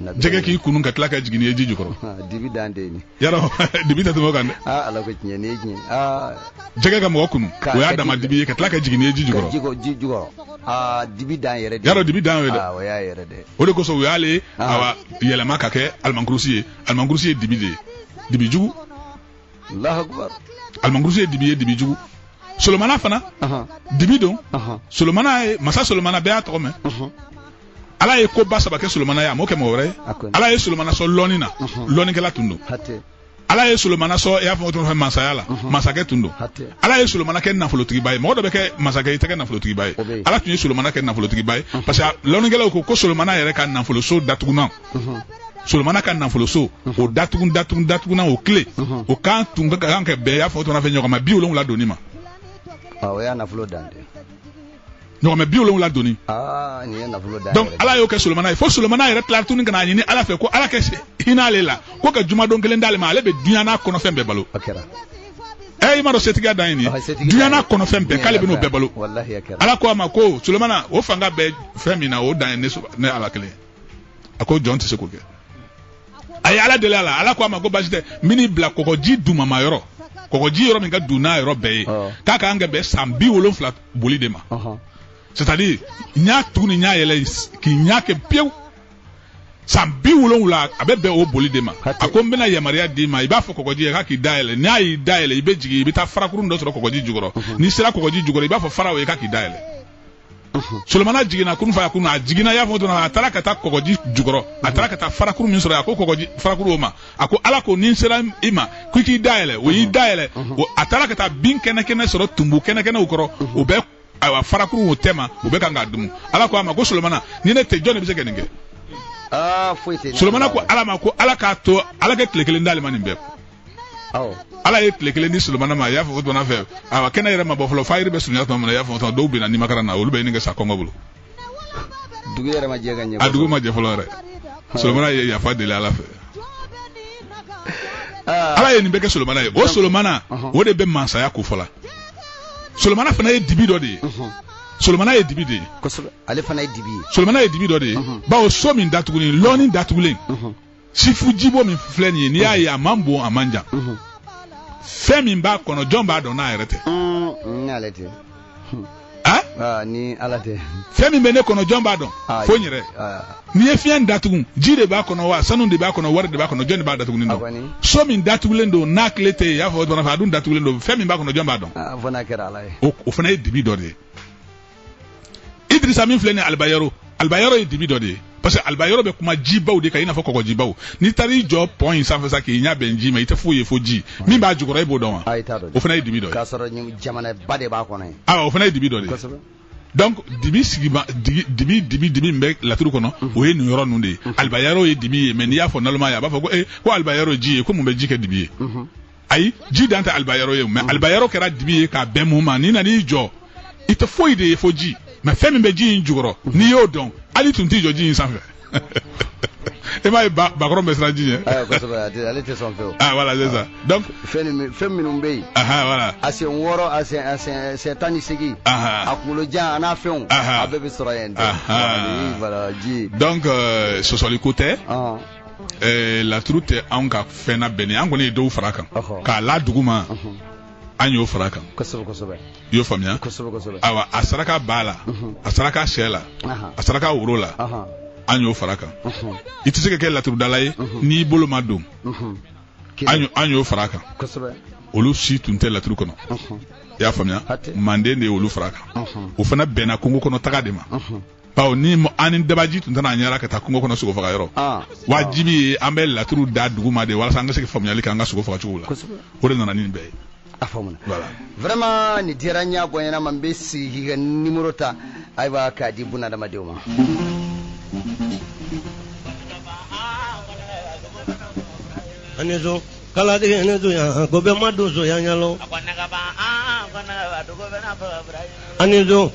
Jɛgɛ k'i kunun ka tila ka jigin n'i ye ji jukɔrɔ. Dibi dan de ye nin. Yarɔ, dibi tɛ tɛmɛ o kan dɛ. Aa, Ala ko tiɲɛ, nin ye tiɲɛ. Aa. Jɛgɛ ka mɔgɔ kunun, o y'a dama dibi ye, ka tila ka jigin n'i ye ji jukɔrɔ. Ji jukɔrɔ. Aa, dibi dan yɛrɛ de. Yarɔ, dibi dan ye dɛ. Aa, o y'a yɛrɛ dɛ. O de kosɔn u y'ale awa yɛlɛma ka kɛ alimankurusi ye. Alimankurusi ye dibi de ye. Dibi jugu. Allahu akbar. Alimankurusi ye dibi ye, dibi jugu. Solomana fana. Dibi don. Solomana ye masa Solomana, bɛɛ y'a tɔgɔ mɛn. Ala ye ko ba saba kɛ Solomana ye, a m'o kɛ mɔgɔ wɛrɛ ye. Ala ye Solomana sɔn lɔnni na, lɔnnikɛla tun don. Ala ye Solomana sɔn, i y'a fɔ ko masaya la, masakɛ tun don. Ala ye Solomana kɛ nafolotigiba ye. Mɔgɔ dɔ bɛ kɛ masakɛ ye, i tɛ kɛ nafolotigiba ye. Ala tun ye Solomana kɛ nafolotigiba ye, parce que lɔnnikɛlaw ko ko Solomana yɛrɛ ka nafoloso datugunan, Solomana ka nafoloso o datugu datugu datugunan, o tile o kan tun ka kan kɛ bɛn, i y'a fɔ ko fɛn ɲɔgɔnma 70 donni ma. O y'a nafolo dan de. Ɲɔgɔnmɛ 70 donni. Aa, nin ye nafolo dan. Donc Ala y'o kɛ Solomana ye, fo Solomana yɛrɛ tilara tuguni ka n'a ɲini Ala fɛ ko Ala kɛ hinɛ ale la, ko ka jumadon kelen d'ale ma, ale bɛ duɲa n'a kɔnɔfɛn bɛɛ balo. A kɛra. I m'a dɔn setigiya dan ye nin ye. Duɲa n'a kɔnɔfɛn bɛɛ, k'ale bɛ n'o bɛɛ balo. Walahi, a kɛra. Ala ko a ma ko Solomana, o fanga bɛ fɛn min na, o dan ye ne Ala kelen ye. A ko jɔn tɛ se k'o kɛ. A ye Ala deli a la, Ala ko a ma ko baasi tɛ, n bɛn'i bila kɔgɔji dumama yɔrɔ, kɔgɔji yɔrɔ min ka dun n'a yɔrɔ bɛɛ ye, k'a kan ka bɛn san 70 boli de ma. C'est-à-dire n y'a tugu ni n y'a yɛlɛ k'i ɲa kɛ pewu, san 70 a bɛ bɛn o boli de ma. A ko n bɛna yamaruya d'i ma, i b'a fɔ kɔgɔji ye k'a k'i dayɛlɛ, n'a y'i dayɛlɛ i bɛ jigin, i bɛ taa farakurun dɔ sɔrɔ kɔgɔji jukɔrɔ, n'i sera kɔgɔji jukɔrɔ i b'a fɔ faraw ye k'a k'i dayɛlɛ. Solomana jiginna kun fa kun, a jiginna, y'a fɔ a taara ka taa kɔgɔji jukɔrɔ, a taara ka taa farakuru min sɔrɔ, a ko kɔgɔji farakuru o ma, a ko Ala ko ni n sera i ma ko i k'i dayɛlɛ, o y'i dayɛlɛ, a taara ka taa bin kɛnɛ kɛnɛ sɔrɔ tumbu kɛnɛ kɛnɛw kɔrɔ, o bɛ ayiwa farakuru o tɛ ma, u bɛ kan k'a dumu. Ala ko a ma ko Solomana, ni ne tɛ, jɔn de bɛ se ka nin kɛ? Aa, foyi tɛ. Solomana ko Ala ma ko Ala k'a to, Ala kɛ tile kelen d'ale ma nin bɛɛ. Ala ye tile kelen di Solomana ma, a y'a fɔ o tuma fɛ, awa, kɛnɛ yɛrɛ ma bɔ fɔlɔ, fajiri bɛ surunya tuma min na, i y'a fɔ dɔw binna nimakara na, olu bɛ ɲini ka sa kɔngɔ bolo. Dugu yɛrɛ ma jɛ ka ɲɛ. A dugu ma jɛ fɔlɔ yɛrɛ, Solomana ye yafa deli Ala fɛ. Ala ye nin bɛɛ kɛ Solomana ye. O Solomana, o de bɛ mansaya ko fɔ la. Solomana fana ye dibi dɔ de ye. Solomana ye dibi de ye. Kosɛbɛ, ale fana ye dibi ye. Solomana ye dibi dɔ de ye, bawo so min datugulen, lɔni datugulen, sifu jibo min filɛ nin ye, n'i y'a ye, a man bon, a man jan, fɛn min b'a kɔnɔ, jɔn b'a dɔn n'a yɛrɛ tɛ? Ni ale tɛ. Ah? Ni Ala tɛ. Fɛn min bɛ ne kɔnɔ, jɔn b'a dɔn fo n yɛrɛ? N'i ye fiɲɛ datugu, ji de b'a kɔnɔ wa, sanu de b'a kɔnɔ, wari de b'a kɔnɔ, jɔn de b'a datugulen dɔn? So min datugulen don, n'a tile tɛ yen, i y'a fɔ dɔrɔn, a dun datugulen don, fɛn min b'a kɔnɔ, jɔn b'a dɔn? Fo n'a kɛra Ala ye. O fana ye dibi dɔ de ye. Idrissa min filɛ nin ye, Alibayaro, Alibayaro ye dibi dɔ de ye, parce que Alibayaro bɛ kuma jibaw de kan, i n'a fɔ kɔgɔjibaw. N'i taara i jɔ pont in sanfɛ sa, k'i ɲɛ bɛn ji ma, i tɛ foyi ye fo ji. Min b'a jukɔrɔ, e b'o dɔn wa? O fana ye dibi dɔ ye. K'a sɔrɔ jamanaba de b'a kɔnɔ yen. Awa, o fana ye dibi dɔ de ye. Donc dibi sigiba, dibi dibi dibi dibi min bɛ laturu kɔnɔ, o ye nin yɔrɔ ninnu de ye. Alibayaro ye dibi ye, mais n'i y'a fɔ naloma ye, a b'a fɔ ko ee, ko Alibayaro ji ye, ko mun bɛ ji kɛ dibi ye? Ayi, ji dan tɛ Alibayaro ye, mais Alibayaro kɛra dibi ye k'a bɛn mun ma? N'i nan'i jɔ, i tɛ foyi de ye fo ji, mais fɛn min bɛ ji in jukɔrɔ, n'i y'o dɔn, hali tun t'i jɔ ji in sanfɛ. E m'a ye, bakɔrɔn bɛ siran ji ɲɛ. Kosɛbɛ, ale tɛ sɔn fewu. Ah voilà, c'est ça, donc. Fɛn minnu bɛ yen. Voilà. A sen 6, a sen 18. A kunkolo jan, a n'a fɛnw. A bɛɛ bɛ sɔrɔ yen. Voilà, ji. Donc sɔsɔli ko tɛ. Laturu tɛ anw ka fɛn labɛnnen, an kɔni ye dɔw fara kan k'a la dugu ma, an y'o fara kan. Kosɛbɛ kosɛbɛ. I y'o faamuya? Kosɛbɛ kosɛbɛ. Ayiwa, a saraka ba la, a saraka sɛ la, a saraka woro la, an y'o fara kan. I tɛ se ka kɛ laturudala ye n'i bolo ma don. An y'o fara kan. Olu si tun tɛ laturu kɔnɔ. I y'a faamuya? Manden de ye olu fara kan. O fana bɛnna kungo kɔnɔ taga de ma, bawo ni an ni dabaji tun tɛna an ɲɛra ka taa kungo kɔnɔ sogo faga yɔrɔ. Wajibi ye an bɛ laturu da dugu ma de, walasa an ka se ka faamuyali kɛ an ka sogo faga cogo la. O de nana ni nin bɛɛ ye. A faamuna. Vraiment, nin diyara n ɲa bɔɲɛna ma. N bɛ sigi k'i ka numéro ta, ayiwa, k'a di bunadamadenw ma. Ani so kalatigi ni soya ko bɛɛ ma don soya ɲɛlɔ. Ani so,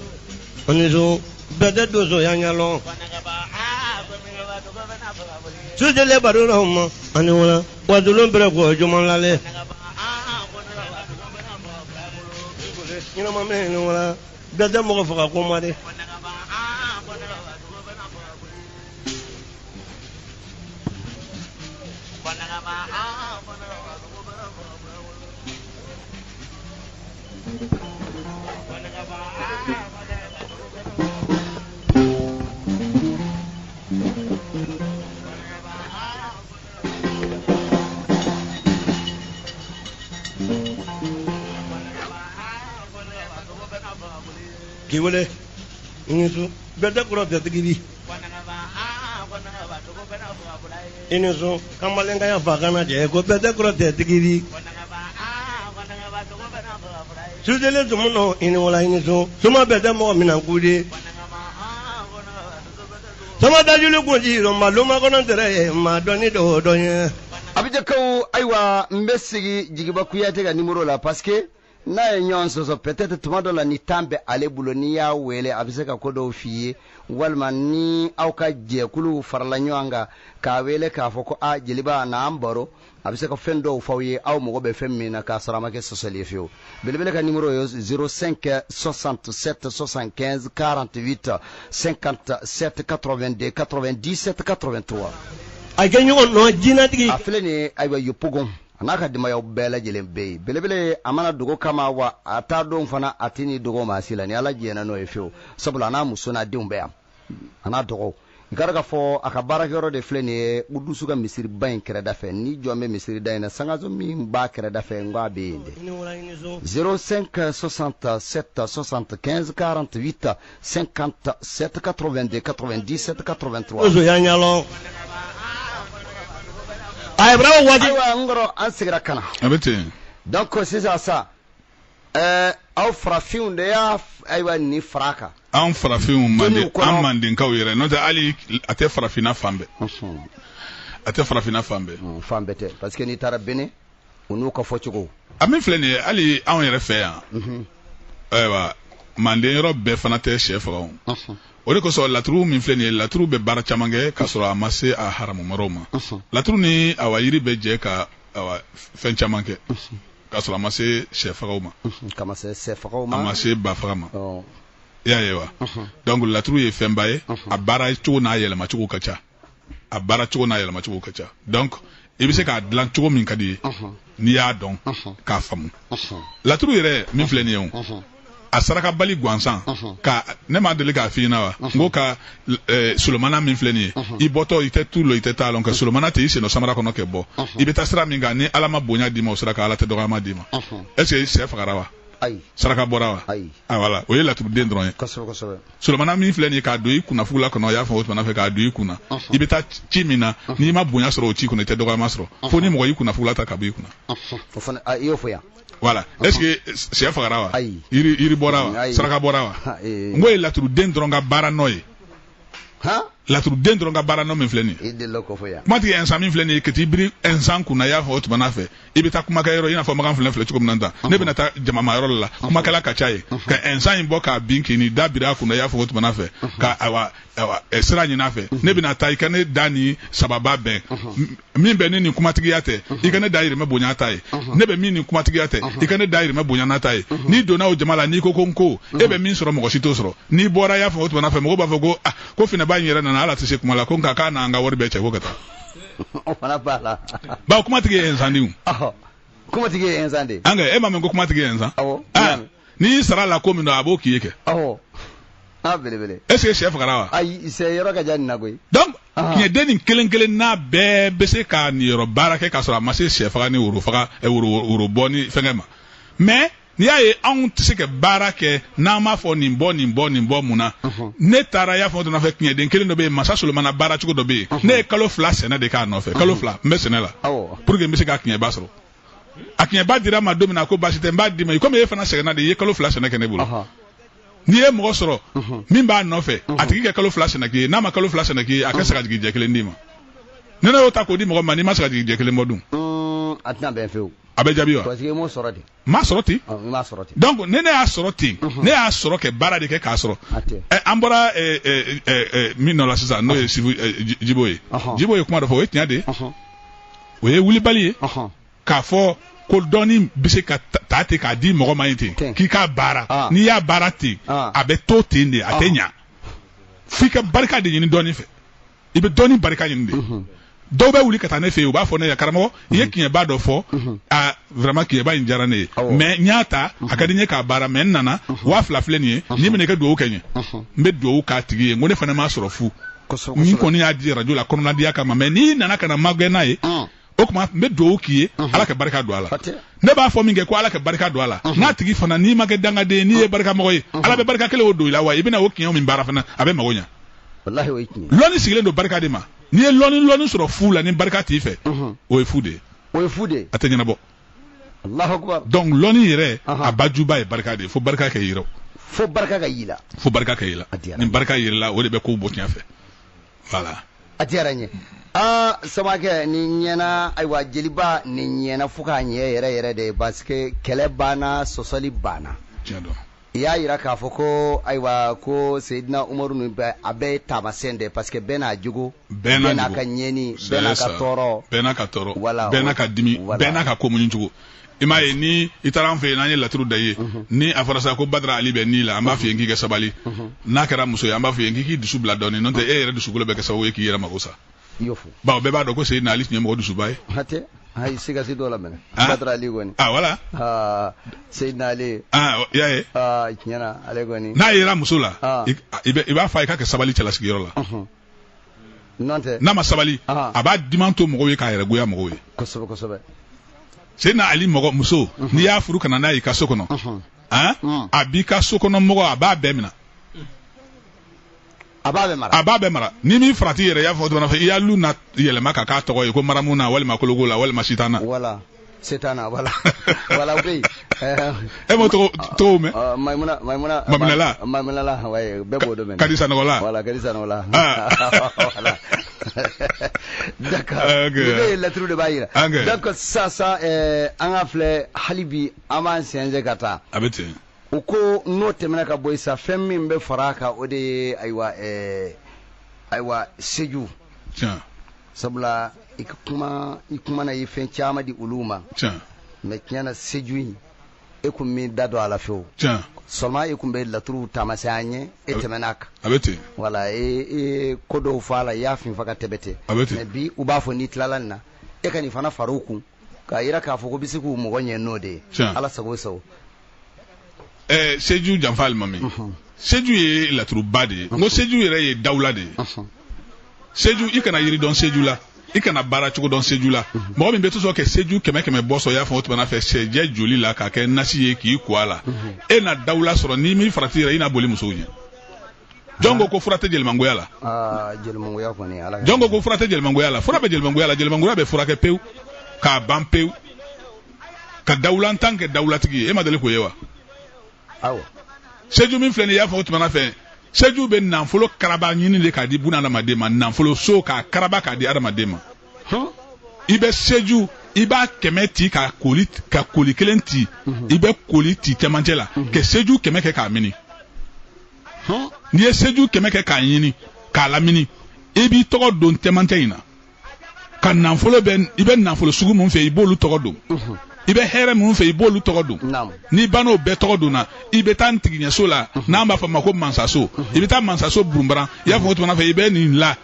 ani so, bɛɛ tɛ don soya ɲɛlɔ. Sujɛlɛ baro ma ani wala wadulon bɛrɛ kɔ juma lale. Ɲɛnama mɛ ni wala bɛɛ tɛ mɔgɔ faga ko ma de. K'i wele i ni su, bɛɛ tɛ kɔrɔ tɛ tigi di. I ni su, kamalen ka ya fa kana jɛ ko bɛɛ tɛ kɔrɔ tɛ tigi di. Sujɛlen tumu nɔ, i ni wala, i ni su, suma bɛɛ tɛ mɔgɔ min na k'u di. Sama dajuli kun ji ma loma kɔnɔ tɛrɛ ye ma dɔnni dɔ dɔn ye. Abijakaw, ayiwa, n bɛ sigi Jigiba Kuyate ka numéro la, parce que n'a ye ɲɔgɔn sɔsɔ, peut-être tuma dɔ la ni temps bɛ ale bolo, n'i y'a wele, a bɛ se ka ko dɔw f'i ye, walima ni aw ka jɛkulu farala ɲɔgɔn kan k'a wele k'a fɔ ko a jeliba n'an baro, a bɛ se ka fɛn dɔw f'aw ye, aw mago bɛ fɛn min na, k'a sɔrɔ a ma kɛ sɔsɔli ye fiyewu. Belebele ka numéro ye 05 67 75 48 57 82 97 83. A kɛ ɲɔgɔn nɔ jinɛtigi. A filɛ nin ye, ayiwa, Yopougon, a n'a ka denbayaw bɛɛ lajɛlen bɛ yen. Belebele, a mana dogo kama wa, a t'a don fana, a tɛ ni dogo maa si la, ni Ala jɛnna n'o ye fiyewu, sabula a n'a muso n'a denw bɛ yan, a n'a dɔgɔw. I ka dɔn k'a fɔ a ka baarakɛyɔrɔ de filɛ nin ye, Udusu ka misiriba in kɛrɛda fɛ. Ni jɔn bɛ misiri da in na, sangaso min b'a kɛrɛda fɛ, n ko a bɛ yen de. 05 67 75 48 57 82 97 83. Soya ɲɛlɔ. A ye bravo waati. Ayiwa, n kɔrɔ, an seginna ka na. A bɛ ten. Donc sisan sa, aw farafinw de y'a, ayiwa, nin fara kan. An farafinw, manden, an mandenkaw yɛrɛ, n'o tɛ hali a tɛ farafinna fan bɛɛ. A tɛ farafinna fan bɛɛ. Fan bɛɛ tɛ, parce que n'i taara Benin. U n'u ka fɔcogo. A min filɛ nin ye, hali anw yɛrɛ fɛ yan, ayiwa, manden yɔrɔ bɛɛ fana tɛ sɛ faga o. O de kosɔn laturu min filɛ nin ye, laturu bɛ baara caman kɛ k'a sɔrɔ a ma se a haramu ma. Laturu ni awa yiri bɛ jɛ ka awa fɛn caman kɛ k'a sɔrɔ a ma se sɛ fagaw ma. K'a ma se sɛ fagaw ma. A ma se ba faga ma. I y'a ye wa? Donc laturu ye fɛnba ye, a baara cogo n'a yɛlɛmacogo ka ca. A baara cogo n'a yɛlɛmacogo ka ca. Donc i bɛ se k'a dilan cogo min ka di ye, n'i y'a dɔn k'a faamu. Laturu yɛrɛ min filɛ nin ye o, a sarakabali gansan ka ne m'a deli k'a f'i ɲɛna wa? N ko ka solomana min filɛ nin ye, i bɔtɔ i tɛ tu lɔ, i tɛ taa lɔn ka solomana tɛ i sen dɔ samara kɔnɔ kɛ bɔ, i bɛ taa sira min kan, ni Ala ma bonya d'i ma o sira kan, Ala tɛ dɔgɔyama d'i ma. Est ce que sɛ fagara wa? Ayi. Saraka bɔra wa? Ayi. Ah voilà, o ye laturuden dɔrɔn ye. Kosɛbɛ kosɛbɛ. Solomana min filɛ nin ye, k'a don i kunna fugula kɔnɔ, i y'a fɔ o tuma fɛ k'a don i kunna, i bɛ taa ci min na, n'i ma bonya sɔrɔ o ci kɔnɔ, i tɛ dɔgɔyama sɔrɔ, fo ni mɔgɔ y'i kunna fugula ta ka bɔ i kunna. O fana i y'o fɔ yan. Voilà. Est-ce que sɛ fagara wa? Ayi. Yiri bɔra wa? Saraka bɔra wa? N ko ye laturuden dɔrɔn ka baara nɔ ye. Laturuden dɔrɔn ka baara nɔ min filɛ nin ye. I delila k'o fɔ yan. Kumatigi ɛnsan min filɛ nin ye, ka t'i biri ɛnsan kunna, i y'a fɔ o tuma fɛ, i bɛ taa kumakɛyɔrɔ, i n'a fɔ makan filɛ cogo min na tan, ne bɛna taa jamamayɔrɔ la, kumakɛla ka ca ye, ka ɛnsan in bɔ k'a bin k'i ni da biri a kunna, i y'a fɔ o tuma fɛ, ka awa sira ɲini a fɛ, ne bɛna taa i ka ne da ni sababa bɛn, min bɛ ne ni kumatigiya tɛ, i ka ne dayirimɛ bonya ta ye, ne bɛ min ni kumatigiya tɛ, i ka ne dayirimɛ bonya n'a ta ye. N'i donna o jama la, n'i ko ko n ko, e bɛ min sɔrɔ mɔgɔ si t'o sɔrɔ. N'i bɔra, i y'a fɔ o tuma fɛ, mɔgɔw b'a fɔ ko ah, ko finɛba in yɛrɛ nana, ala tɛ se kuma la, ko nka k'a n'an ka wari bɛɛ cɛ ko ka taa. O fana b'a la. Bawo kumatigi ye ɛnsan de ye. Kumatigi ye ɛnsan de ye. An kɛ e m'a mɛn ko kumatigi ye ɛnsan? Awɔ. N'i y'i sara la ko min don, a b'o k'i ye kɛ. Awɔ. Ah, belebele. Est ce que sɛ fagara wa? Ayi, sɛ yɔrɔ ka jan nin na koyi. Donc tiɲɛden nin kelen kelen n'a bɛɛ bɛ se ka nin yɔrɔ baara kɛ k'a sɔrɔ a ma se sɛ faga ni woro faga, woro bɔ ni fɛnkɛ ma. Mais n'i y'a ye anw tɛ se ka baara kɛ n'an m'a fɔ nin bɔ nin bɔ nin bɔ mun na. Ne taara, i y'a fɔ o nɔfɛ, tiɲɛden kelen dɔ bɛ yen, masa Solomana baara cogo dɔ bɛ yen. Ne ye kalo 2 sɛnɛ de k'a nɔfɛ, kalo 2 n bɛ sɛnɛ la. Pour que n bɛ se ka tiɲɛba sɔrɔ. A tiɲɛba dira n ma don min na, ko baasi tɛ, n b'a d'i ma, komi e fana sɛgɛnna de, i ye kalo 2 sɛnɛ kɛ ne bolo. N'i ye mɔgɔ sɔrɔ min b'a nɔfɛ, a tigi ka kalo 2 sɛnɛ k'i ye, n'a ma kalo 2 sɛnɛ k'i ye, a ka sagajigi jɛ kelen d'i ma. Ni ne y'o ta k'o di mɔgɔ ma, n'i ma sagajigi jɛ kelen bɔ dun? A tɛna bɛn fewu. A bɛ jaabi wa? Parce que i m'o sɔrɔ ten. N m'a sɔrɔ ten. N m'a sɔrɔ ten. Donc ni ne y'a sɔrɔ ten, ne y'a sɔrɔ kɛ baara de kɛ k'a sɔrɔ. An bɔra min nɔ la sisan, n'o ye Sifu Jibo ye. Jibo ye kuma dɔ fɔ, o ye tiɲɛ de ye. O ye wulibali ye. K'a fɔ ko dɔɔni bɛ se ka taa ten k'a di mɔgɔ ma ye ten, k'i k'a baara, n'i y'a baara ten, a bɛ to ten de, a tɛ ɲa. F'i ka barika de ɲini dɔɔni fɛ. I bɛ dɔɔni barika ɲini de. Dɔw bɛ wuli ka taa ne fɛ yen, u b'a fɔ ne ye, karamɔgɔ, i ye tiɲɛba dɔ fɔ, a vraiment tiɲɛba in diyara ne ye, mais n y'a ta, a ka di n ye k'a baara, mais n nana 2000 filɛ nin ye, n'i minɛ i ka dugawu kɛ n ye, n bɛ dugawu k'a tigi ye, n ko ne fana m'a sɔrɔ fu, n kɔni y'a di rajo la kɔnɔnadiya kama, mais n'i nana ka na magɛn n'a ye, o tuma n bɛ dugawu k'i ye, Ala ka barika don a la. Ne b'a fɔ min kɛ ko Ala ka barika don a la, n'a tigi fana n'i ma kɛ dangaden ye, n'i ye barikamɔgɔ ye, Ala bɛ barika kelen o don i la, wa i bɛna o tiɲɛ min baara fana, a bɛ mago ɲa. Lɔnni sigilen don barika de ma. N'i ye lɔnni sɔrɔ fu la, ni barika t'i fɛ, o ye fu de ye. O ye fu de ye. A tɛ ɲɛnabɔ. Allahu akbar. Donc lɔnni yɛrɛ, a bajuba ye barika de ye. Fo barika ka y'i la. Fo barika ka y'i la. Fo barika ka y'i la. Ni barika yɛrɛ la, o de bɛ kow bɔ tiɲɛ fɛ. Voilà. A diyara n ye. Aa Samakɛ, nin ɲɛna, ayiwa jeliba, nin ɲɛna fo k'a ɲɛ yɛrɛ yɛrɛ de, parce que kɛlɛ banna, sɔsɔli banna. Tiɲɛ don. I y'a jira k'a fɔ ko ayiwa ko Seyidina Umaru ni bɛɛ, a bɛɛ ye taamasiyɛn de, parce que bɛɛ n'a jogo, bɛɛ n'a ka ɲɛni, bɛɛ n'a ka tɔɔrɔ, bɛɛ n'a ka tɔɔrɔ, bɛɛ n'a ka dimi, bɛɛ n'a ka ko muɲu cogo. I m'a ye, ni i taara an fɛ yen, n'an ye laturu da i ye, ni a fɔra sa ko Badara Ali bɛ ni la, an b'a f'i ye k'i ka sabali. N'a kɛra muso ye, an b'a f'i ye k'i k'i dusu bila dɔɔnin, n'o tɛ e yɛrɛ dusukolo bɛ kɛ sababu ye k'i yɛrɛ mako sa. Bawo bɛɛ b'a dɔn ko Seyidina Ali tun ye mɔgɔ dusuba ye. Hatɛ, ayi siga si t'o la mɛnɛ. Badara Ali kɔni. Ah voilà. Ah Seyidina Ali. Ah i y'a ye. Ah tiɲɛ na ale kɔni. N'a yera muso la, i b'a fɔ a ye k'a kɛ sabali cɛlasigiyɔrɔ la. N'o tɛ. N'a ma sabali, a b'a diman to mɔgɔw ye k'a yɛrɛ goya mɔgɔw ye. Kosɛbɛ kosɛbɛ. Seyidina Ali mɔgɔ muso, n'i y'a furu ka na n'a ye i ka so kɔnɔ, a b'i ka so kɔnɔ mɔgɔ, a b'a bɛɛ minɛ. A b'a bɛɛ mara. A b'a bɛɛ mara. Ni min farati yɛrɛ, i y'a fɔ tuma fɛ, i y'a lu na yɛlɛma ka k'a tɔgɔ ye ko maramu na, walima kologo la, walima sitana. Voilà. Sitana, voilà. Voilà, o bɛ yen. E m'o tɔgɔw mɛn? Maimuna, Maimuna. Maminala. Maminala, ouais, bɛɛ b'o dɔn mɛnɛ. Kadisa Nɔgɔla. Voilà, Kadisa Nɔgɔla. Voilà. D'accord. Nin bɛɛ ye laturu de b'a jira. Donc sisan an ka filɛ hali bi an b'an sɛnsɛn ka taa. A bɛ ten. U ko n'o tɛmɛna ka bɔ yen sa, fɛn min bɛ fara a kan, o de ye ayiwa ayiwa seju. Tiɲɛ. Sabula i ka kuma, i kumana, i ye fɛn caman di olu ma. Tiɲɛ. Mais tiɲɛ na, seju in, e kun m'i da don a la fewu. Tiɲɛ. Seulement e kun bɛ laturu taamasiyɛn an ye, e tɛmɛna a kan. A bɛ ten. Voilà, e ye ko dɔw fɔ a la, i y'a fin fɔ ka tɛmɛ ten. A bɛ ten. Mais bi u b'a fɔ n'i tilala nin na, e ka nin fana fara u kun k'a yira k'a fɔ ko bɛ se k'u mɔgɔ ɲɛ n'o de ye. Tiɲɛ. Ala sago sago. Seju janfa alimami. Seju ye laturuba de ye. N ko seju yɛrɛ ye dawula de ye. Seju, i kana yiri dɔn seju la, i kana baara cogo dɔn seju la. Mɔgɔ min bɛ to sɔn kɛ seju 100 100 bɔ sɔn, i y'a fɔ o tuma fɛ sɛjɛ joli la k'a kɛ nasi ye k'i ko a la, e na dawula sɔrɔ. N'i m'i farati yɛrɛ, i na boli musow ɲɛ. Jɔn ko fura tɛ jelimangoya la? Jelimangoya kɔni, Ala. Jɔn ko fura tɛ jelimangoya la? Fura bɛ jelimangoya la. Jelimangoya bɛ furakɛ pewu k'a ban pewu, ka dawulantan kɛ dawulatigi ye. E ma deli k'o ye wa? Awɔ. Seju min filɛ nin ye, i y'a fɔ o tuma fɛ, seju bɛ nafolo karaba ɲini de k'a di buna adamaden ma, nafolo so k'a karaba k'a di adamaden ma. I bɛ seju, i b'a 100 ci ka koli kelen ci, i bɛ koli ci cɛmancɛ la ka seju 100 kɛ k'a mini. N'i ye seju 100 kɛ k'a ɲini k'a lamini, i b'i tɔgɔ don cɛmancɛ in na, ka nafolo bɛ, i bɛ nafolo sugu mun fɛ, i b'olu tɔgɔ don. I bɛ hɛrɛ minnu fɛ, i b'olu tɔgɔ don. N'i bann'o bɛɛ tɔgɔ don na, i bɛ taa ntigiɲɛso la, n'an b'a fɔ ma ko mansaso. I bɛ taa mansaso burunbaran, i y'a fɔ o tuma fɛ, i bɛ nin la,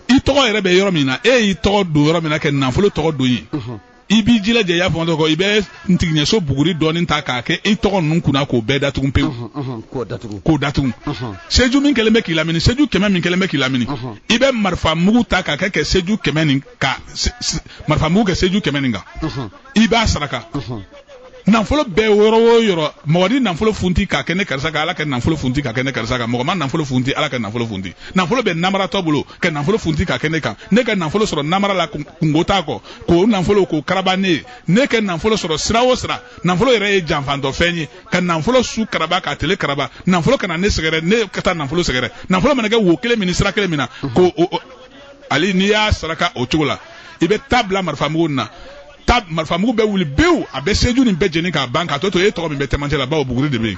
i tɔgɔ yɛrɛ bɛ yɔrɔ min na, e y'i tɔgɔ don yɔrɔ min na, kɛ nafolo tɔgɔ don yen. I b'i jilaja, i y'a fɔ o i bɛ ntigiɲɛso buguri dɔɔnin ta k'a kɛ i tɔgɔ ninnu kunna k'o bɛɛ datugu pewu. K'o datugu. Seju min kɛlen bɛ k'i lamini, seju 100 min kɛlen bɛ k'i lamini, i bɛ marifa mugu ta k'a kɛ seju 100 nin ka marifa mugu kɛ seju 100 nin kan. I b'a saraka. Nafolo bɛɛ yɔrɔ o yɔrɔ, mɔgɔ ni nafolo funti k'a kɛ ne karisa kan, Ala ka nafolo funti k'a kɛ ne karisa kan. Mɔgɔ ma nafolo funti, Ala ka nafolo funti. Nafolo bɛ namaratɔ bolo ka nafolo funti k'a kɛ ne kan. Ne ka nafolo sɔrɔ namara la, kungo t'a kɔ, k'o nafolo k'o karaba ne ye. Ne ka nafolo sɔrɔ sira o sira, nafolo yɛrɛ ye janfantɔfɛn ye, ka nafolo su karaba k'a tele karaba, nafolo kana ne sɛgɛrɛ, ne ka taa nafolo sɛgɛrɛ. Nafolo mana kɛ wo kelen min ni sira kelen min na, k'o ali n'i y'a saraka o cogo la, i bɛ taa bila marifamugu na. Ta marifamugu bɛ wuli pewu, a bɛ seju nin bɛɛ jeni k'a ban, k'a to e tɔgɔ min bɛ cɛmancɛ la, bawo buguri de bɛ yen.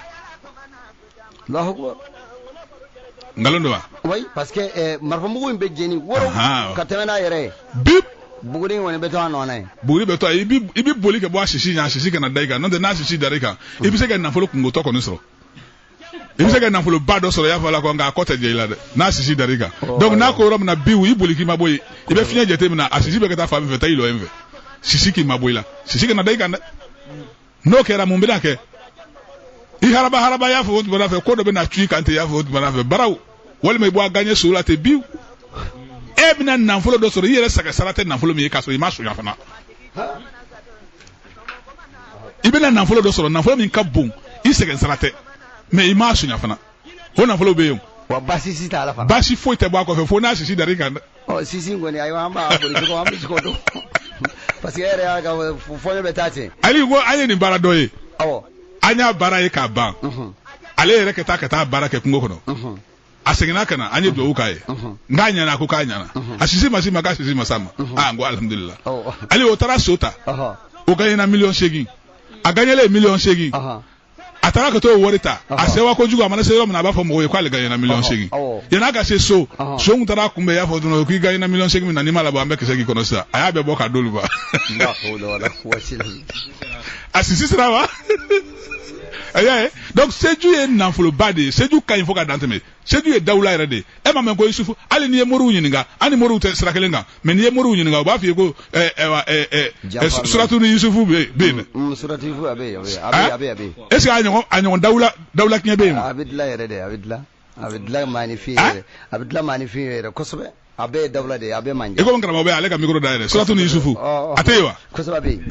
Nkalon don wa? Oui, parce que marifamugu in bɛ jeni woro ka tɛmɛ n'a yɛrɛ ye. Bip! Buguri in kɔni bɛ to a nɔ na yen. Buguri bɛ to, i bɛ boli ka bɔ a sisi ɲɛ, a sisi kana da i kan. N'o tɛ n'a sisi dara i kan, i bɛ se ka nafolo kungotɔ kɔni sɔrɔ. I bɛ se ka nafoloba dɔ sɔrɔ, i y'a fɔ la ko nka a kɔ tɛ jɛ i la dɛ, n'a sisi dar'i kan. Donc n'a ko yɔrɔ min na biw, i boli k'i ma bɔ yen, i bɛ fiɲɛ jate minɛ, a sisi bɛ ka taa fan min fɛ, taa i lɔ yen fɛ. Sisi k'i ma bɔ i la, sisi kana da i kan dɛ. N'o kɛra, mun bɛna kɛ? I haraba haraba, y'a fɔ o tuma fɛ, ko dɔ bɛna cu i kan ten, i y'a fɔ o tuma fɛ, baraw walima i bɔ a gaɲɛ so la ten biw. E bɛna nafolo dɔ sɔrɔ, i yɛrɛ saga sara tɛ nafolo min ye, k'a sɔrɔ i ma sonya fana. I bɛna nafolo dɔ sɔrɔ, nafolo min ka bon, i sɛgɛn sara tɛ, mais i m'a sonya fana. O nafolo bɛ yen. Wa baasi si t'a la fana. Baasi foyi tɛ bɔ a kɔfɛ fo n'a sisi dar'i kan dɛ. Ɔ sisi in kɔni, ayiwa, an b'a boli cogo, an bɛ se k'o dɔn. Parce que e yɛrɛ y'a ka fɔɲɔ bɛ taa ten. Ali ko an ye nin baara dɔ ye. Awɔ. An y'a baara ye k'a ban. Ale yɛrɛ ka taa baara kɛ kungo kɔnɔ. A seginna ka na, an ye dugawu k'a ye. N k'a ɲɛna, a ko k'a ɲɛna. A sisi ma s'i ma, k'a sisi ma s'a ma. Aa, n ko alihamudulila. Ali o taara so ta. O gagnera 8 millions. A gagnelen 8 millions. A taara ka t'o wari ta, a sewa kojugu, a mana se yɔrɔ min na, a b'a fɔ mɔgɔw ye k'ale gagnera 8 millions. Yan'a ka se so, so kun taara kunbɛn, i y'a fɔ dɔrɔn k'i gagnera 8 millions min na, n'i m'a labɔ, an bɛ kisɛ k'i kɔnɔ sisan. A y'a bɛɛ bɔ k'a d'olu ma. A sisi sera wa? A y'a ye. Donc seju ye nafoloba de ye. Seju ka ɲi fo ka dan tɛmɛ. Seju ye dawula yɛrɛ de ye. E ma mɛn ko Yusufu, hali n'i ye moriw ɲininka, an ni moriw tɛ sira kelen kan, mais n'i ye moriw ɲininka, u b'a f'i ye ko suratu ni Yusufu bɛ yen dɛ. Suratu Yusufu a bɛ yen, a bɛ yen. Est ce que a ɲɔgɔn dawula kiɲɛ bɛ yen wa? A bɛ dilan yɛrɛ de, a bɛ dilan. A bɛ dilan maaninfin yɛrɛ. A bɛ dilan maaninfin yɛrɛ kosɛbɛ. A bɛɛ ye dawula de ye, a bɛɛ man jan. I komi karamɔgɔ bɛ ale ka micro dayɛlɛ. Suratu ni Yusufu, a tɛ yen wa? Kosɛbɛ, a bɛ yen.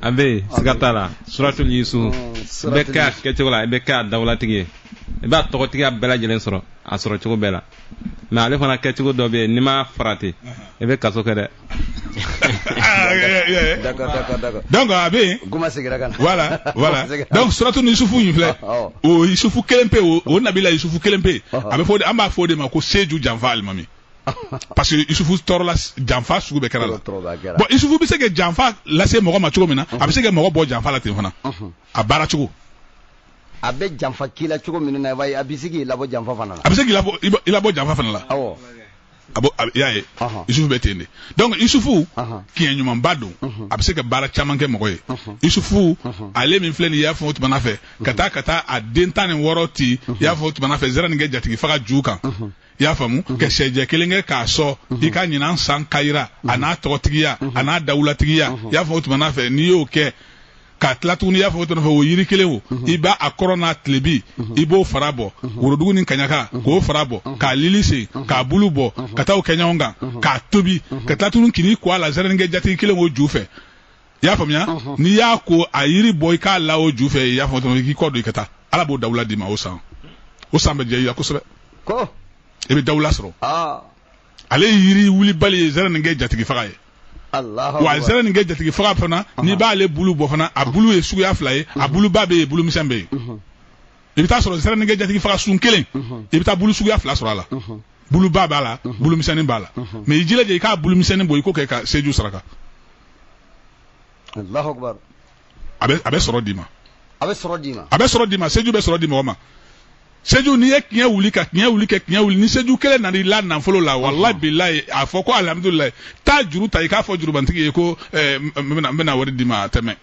A bɛ yen, siga t'a la. Suratu ni Yusufu, i bɛ kɛ a kɛcogo la, i bɛ kɛ a dawulatigi ye. I b'a tɔgɔtigiya bɛɛ lajɛlen sɔrɔ, a sɔrɔ cogo bɛɛ la. Mais ale fana kɛcogo dɔ bɛ yen, n'i m'a farati, i bɛ kaso kɛ dɛ. D'accord. Donc a bɛ yen. Kuma seginna ka na. Voilà. Donc suratu ni Yusufu in filɛ, o Yusufu kelen pe, o nabila Yusufu kelen pe, a bɛ fɔ, an b'a fɔ o de ma ko seju janfa alimami. Parce que Isufu tɔɔrɔla, janfa sugu bɛɛ kɛra la. Bon, Isufu bɛ se ka janfa lase mɔgɔ ma cogo min na, a bɛ se ka mɔgɔ bɔ janfa la ten fana, a baara cogo. A bɛ janfa k'i la cogo min na, i b'a ye a bɛ se k'i labɔ janfa fana la. A bɛ se k'i labɔ janfa fana la. Awɔ. A bɔ, i y'a ye, Isufu bɛ ten de. Donc Isufu tiɲɛ ɲumanba don, a bɛ se ka baara caman kɛ mɔgɔ ye. Isufu ale min filɛ nin ye, i y'a fɔ o tuma fɛ ka taa a den 16 ci, i y'a fɔ o tuma fɛ zɛrɛ nin kɛ jatigi faga ju kan, i y'a faamu, ka sɛjɛ kelen kɛ k'a sɔn i ka ɲinan san kayira a n'a tɔgɔtigiya a n'a dawulatigiya, i y'a fɔ o tuma fɛ n'i y'o kɛ k'a tila tuguni, i y'a fɔ o tuma fɛ o yiri kelen o, i b'a a kɔrɔ n'a tilebi, i b'o fara bɔ, worodugu ni kaɲaka k'o fara bɔ, k'a lili sen, k'a bulu bɔ, ka taa o kɛ ɲɔgɔn kan k'a tobi, ka tila tuguni k'i ko a la zɛrɛnikɛ jatigi kelen o ju fɛ, i y'a faamuya. N'i y'a ko a yiri bɔ, i k'a la o ju fɛ, i y'a fɔ i k'i kɔ don i ka taa, Ala b'o dawula d'i ma. O san, o san bɛ diya i la kosɛbɛ. Ko i bɛ dawula sɔrɔ. Ale ye yiri wulibali ye, zɛrɛnikɛ jatigi faga ye. Wa zɛrɛnikɛ jatigi faga fana, n'i b'ale bulu bɔ fana, a bulu ye suguya fila ye, a buluba bɛ yen, bulu misɛn bɛ yen. I bɛ taa sɔrɔ zɛrɛnikɛ jatigi faga sun kelen, i bɛ taa bulu suguya fila sɔrɔ a la, buluba b'a la, bulu misɛnnin b'a la. Mais i jilaja i k'a bulu misɛnnin bɔ, i k'o kɛ ka seju saraka. Allahu akbar. A bɛ sɔrɔ d'i ma. A bɛ sɔrɔ d'i ma. A bɛ sɔrɔ d'i ma. Seju bɛ sɔrɔ di mɔgɔ ma. Seju, n'i ye tiɲɛ wuli ka tiɲɛ wuli ka tiɲɛ wuli, ni seju kelen nana i la nafolo la, walahi bilahi, a fɔ ko alihamudulilayi, taa juru ta, i k'a fɔ jurubantigi ye ko n bɛna wari d'i ma, a tɛ mɛn.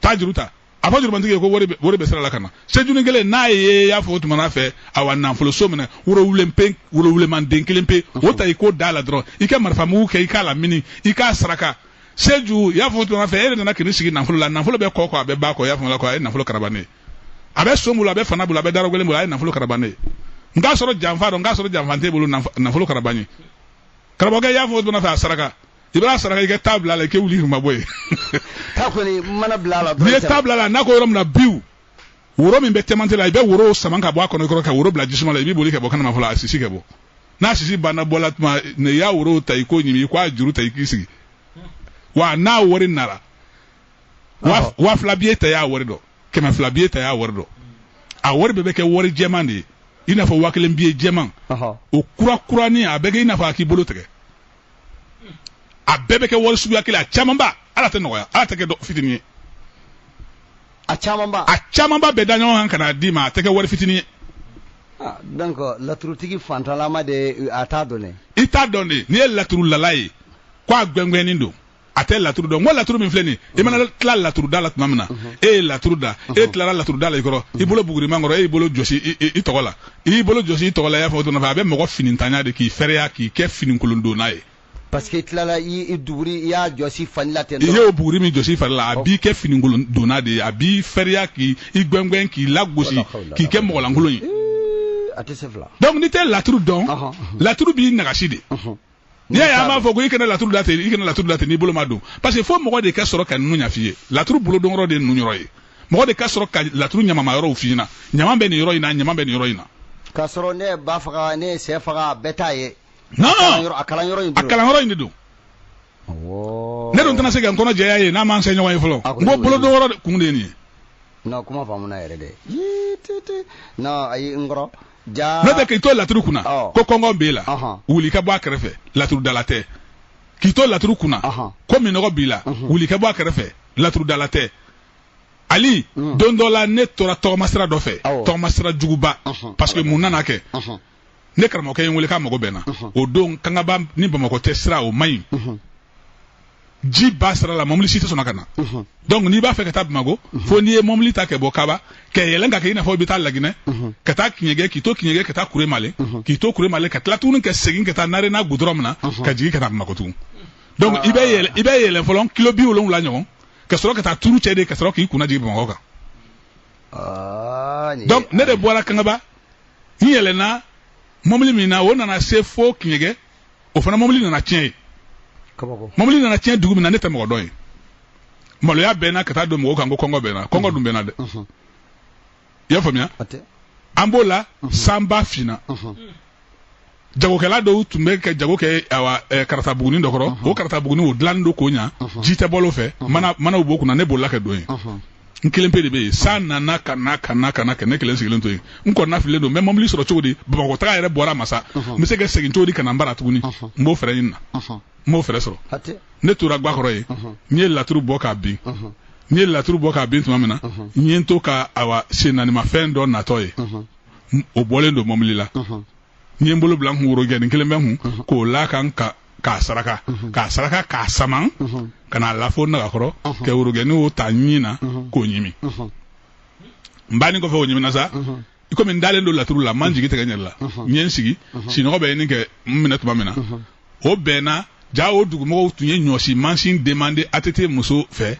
Taa juru ta, a fɔ jurubantigi ye ko wari bɛ sira la ka na. Sejuni kelen n'a ye, i y'a fɔ o tuma na fɛ, awa nafolo so minɛ, worowulen pe, worowuleman den kelen pe, o ta i k'o da la dɔrɔn, i ka marifamugu kɛ i k'a lamini, i k'a saraka. Seju, i y'a fɔ o tuma na fɛ, e de nana k'i sigi nafolo la, nafolo bɛ kɔ kɔ, a bɛ ba kɔ, i y'a fɔ la ko a ye nafolo karabannen ye. A bɛ son bolo, a bɛ fana bolo, a bɛ darɔ kelen bolo, a ye nafolo karabannen ye. N k'a sɔrɔ janfa dɔn, n k'a sɔrɔ janfa t'e bolo, nafolo karaban ye. Karamɔgɔkɛ, i y'a fɔ o tuma na fɛ, a saraka, i b'a saraka, i ka taa bila a la, i k'e wuli k'i ma bɔ yen. Ta kɔni mana bila a la. N'i ye taa bila a la, n'a ko yɔrɔ min na biw, woro min bɛ cɛmancɛ la, i bɛ woro sama ka bɔ a kɔnɔ kɔrɔ, ka woro bila jisuma la, i b'i boli ka bɔ kɛnɛma fɔlɔ, a sisi ka bɔ. N'a sisi banna bɔla tuma, n'i y'a woro ta, i k'o ɲimi, i k'a juru ta, i k'i sigi. Wa n'a wari nara, 2000 biye ta, y'a wari dɔn, 200 biye ta, y'a wari dɔn. A wari bɛɛ bɛ kɛ wari jɛman de ye, i n'a fɔ 1000 biye jɛman, o kura kuranin, a bɛ kɛ i n'a fɔ a k'i bolo tigɛ. A bɛɛ bɛ kɛ wari suguya kelen, a camanba. Ala tɛ nɔgɔya, Ala tɛ kɛ fitinin ye. A camanba. A camanba bɛɛ da ɲɔgɔn kan ka n'a d'i ma, a tɛ kɛ wari fitinin ye. Donc laturutigi fantalama de a t'a dɔn dɛ. I t'a dɔn de. N'i ye laturulala ye ko a gɛngɛnnen don, a tɛ laturu dɔn. N ko laturu min filɛ nin ye, i mana tila laturuda la tuma min na, e ye laturu da, e tilara laturuda la i kɔrɔ, i bolo buguriman kɔrɔ, e y'i bolo jɔsi i tɔgɔ la, i y'i bolo jɔsi i tɔgɔ la, i y'a fɔ o tuma fɛ, a bɛ mɔgɔ finintanya de, k'i fɛrɛya, k'i kɛ finikolondonna ye. Parce que i tilala i duguri, i y'a jɔsi fani la ten. I y'o buguri min jɔsi fari la, a b'i kɛ finikolondonna de ye, a b'i fɛrɛya, k'i gɛngɛn, k'i lagosi, k'i kɛ mɔgɔlankolon ye. A tɛ se fila. Donc n'i tɛ laturu dɔn, laturu b'i nagasi de. N'i y'a ye an b'a fɔ ko i kana laturu da ten, i kana laturu da ten n'i bolo ma don, parce que fo mɔgɔ de ka sɔrɔ ka ninnu ɲɛf'i ye. Laturu bolodonyɔrɔ de ye ninnu yɔrɔ ye. Mɔgɔ de ka sɔrɔ ka laturu ɲamama yɔrɔw f'i ɲɛna, ɲama bɛ nin yɔrɔ in na, ɲama bɛ nin yɔrɔ in na. K'a sɔrɔ ne ye ba faga, ne ye sɛ faga, a bɛɛ t'a ye. Non, a kalanyɔrɔ in a kalanyɔrɔ in de don. Ne dun tɛna se ka n kɔnɔ jɛya ye n'a m'an se ɲɔgɔn ye fɔlɔ. N ko bolodonyɔrɔ kun de ye nin ye. Non, kuma faamuna yɛrɛ dɛ. Non, ayi, n kɔrɔ. Ja. N'o tɛ k'i to laturu kunna ko kɔngɔ b'e la, wuli ka bɔ a kɛrɛfɛ, laturudala tɛ. K'i to laturu kunna ko minɔgɔ b'i la, wuli ka bɔ a kɛrɛfɛ, laturudala tɛ. Ali, don dɔ la ne tora tɔgɔmasira dɔ fɛ, tɔgɔmasira juguba, parce que mun nana kɛ, ne karamɔgɔkɛ ye n wele k'a mago bɛ n na. O don Kangaba ni Bamakɔ tɛ sira, o man ɲi, ji ba sira la, mɔbili si tɛ sɔn ka na. Donc n'i b'a fɛ ka taa Bamakɔ, fo n'i ye mɔbili ta ka bɔ Kaba ka yɛlɛn ka kɛ i n'a fɔ i bɛ taa Laginɛ, ka taa Kiɲɛgɛ, k'i to Kiɲɛgɛ ka taa Kuremale, k'i to Kuremale ka tila tuguni ka segin ka taa Narena goudron min na, ka jigin ka taa Bamakɔ tugun. Donc i bɛ yɛlɛn fɔlɔ kilo 70 ɲɔgɔn, ka sɔrɔ ka taa turu cɛ de, ka sɔrɔ k'i kunna jigin Bamakɔ kan. Donc ne de bɔra Kangaba, n yɛlɛnna mɔbili min na, o nana se fo Kiɲɛgɛ, o fana mɔbili nana tiɲɛ ye. Mɔbili nana tiɲɛ dugu min na, ne tɛ mɔgɔ dɔn ye. Maloya bɛ n na ka taa don mɔgɔw kan ko kɔngɔ bɛ n na, kɔngɔ dun bɛ n na dɛ. I y'a faamuya? An b'o la, sanba finna. Jagokɛla dɔw tun bɛ ka jago kɛ, awa, karata buguni dɔ kɔrɔ. O karata buguni o dilannen don k'o ɲa, ji tɛ bɔl'o fɛ, manaw b'o kunna. Ne bolila ka don yen. N kelen pe de bɛ yen. San nana ka na ka na ka na ka ne kelen sigilen to yen. N kɔnɔna fililen don. N bɛ mɔbili sɔrɔ cogo di? Bamakɔ taga yɛrɛ bɔra a ma sa. N bɛ se ka segin cogo di ka na n bara tuguni? N b'o fɛɛrɛ ɲini na. N b'o fɛɛrɛ sɔrɔ. Ne tora Guwakɔrɔ yen. N ye laturu bɔ k'a bin. N ye laturu bɔ k'a bin tuma min na, n ye n to ka awa sen naanimafɛn dɔ natɔ ye. O bɔlen don mɔbili la. N ye n bolo bila n kun, worojɛnin kelen bɛ n kun, k'o la kan ka k'a saraka, k'a saraka, k'a saman ka n'a la fo nagakɔrɔ, ka worojɛnin o ta ɲin na k'o ɲimi. N banni kɔfɛ o ɲimina sa, i komi n dalen don laturu la, n ma n jigi tigɛ n yɛrɛ la. N ye n sigi, sinɔgɔ bɛ ɲini kɛ n minɛ tuma min na, o bɛnna ja o dugumɔgɔw tun ye ɲɔsi mansin demande ATT muso fɛ.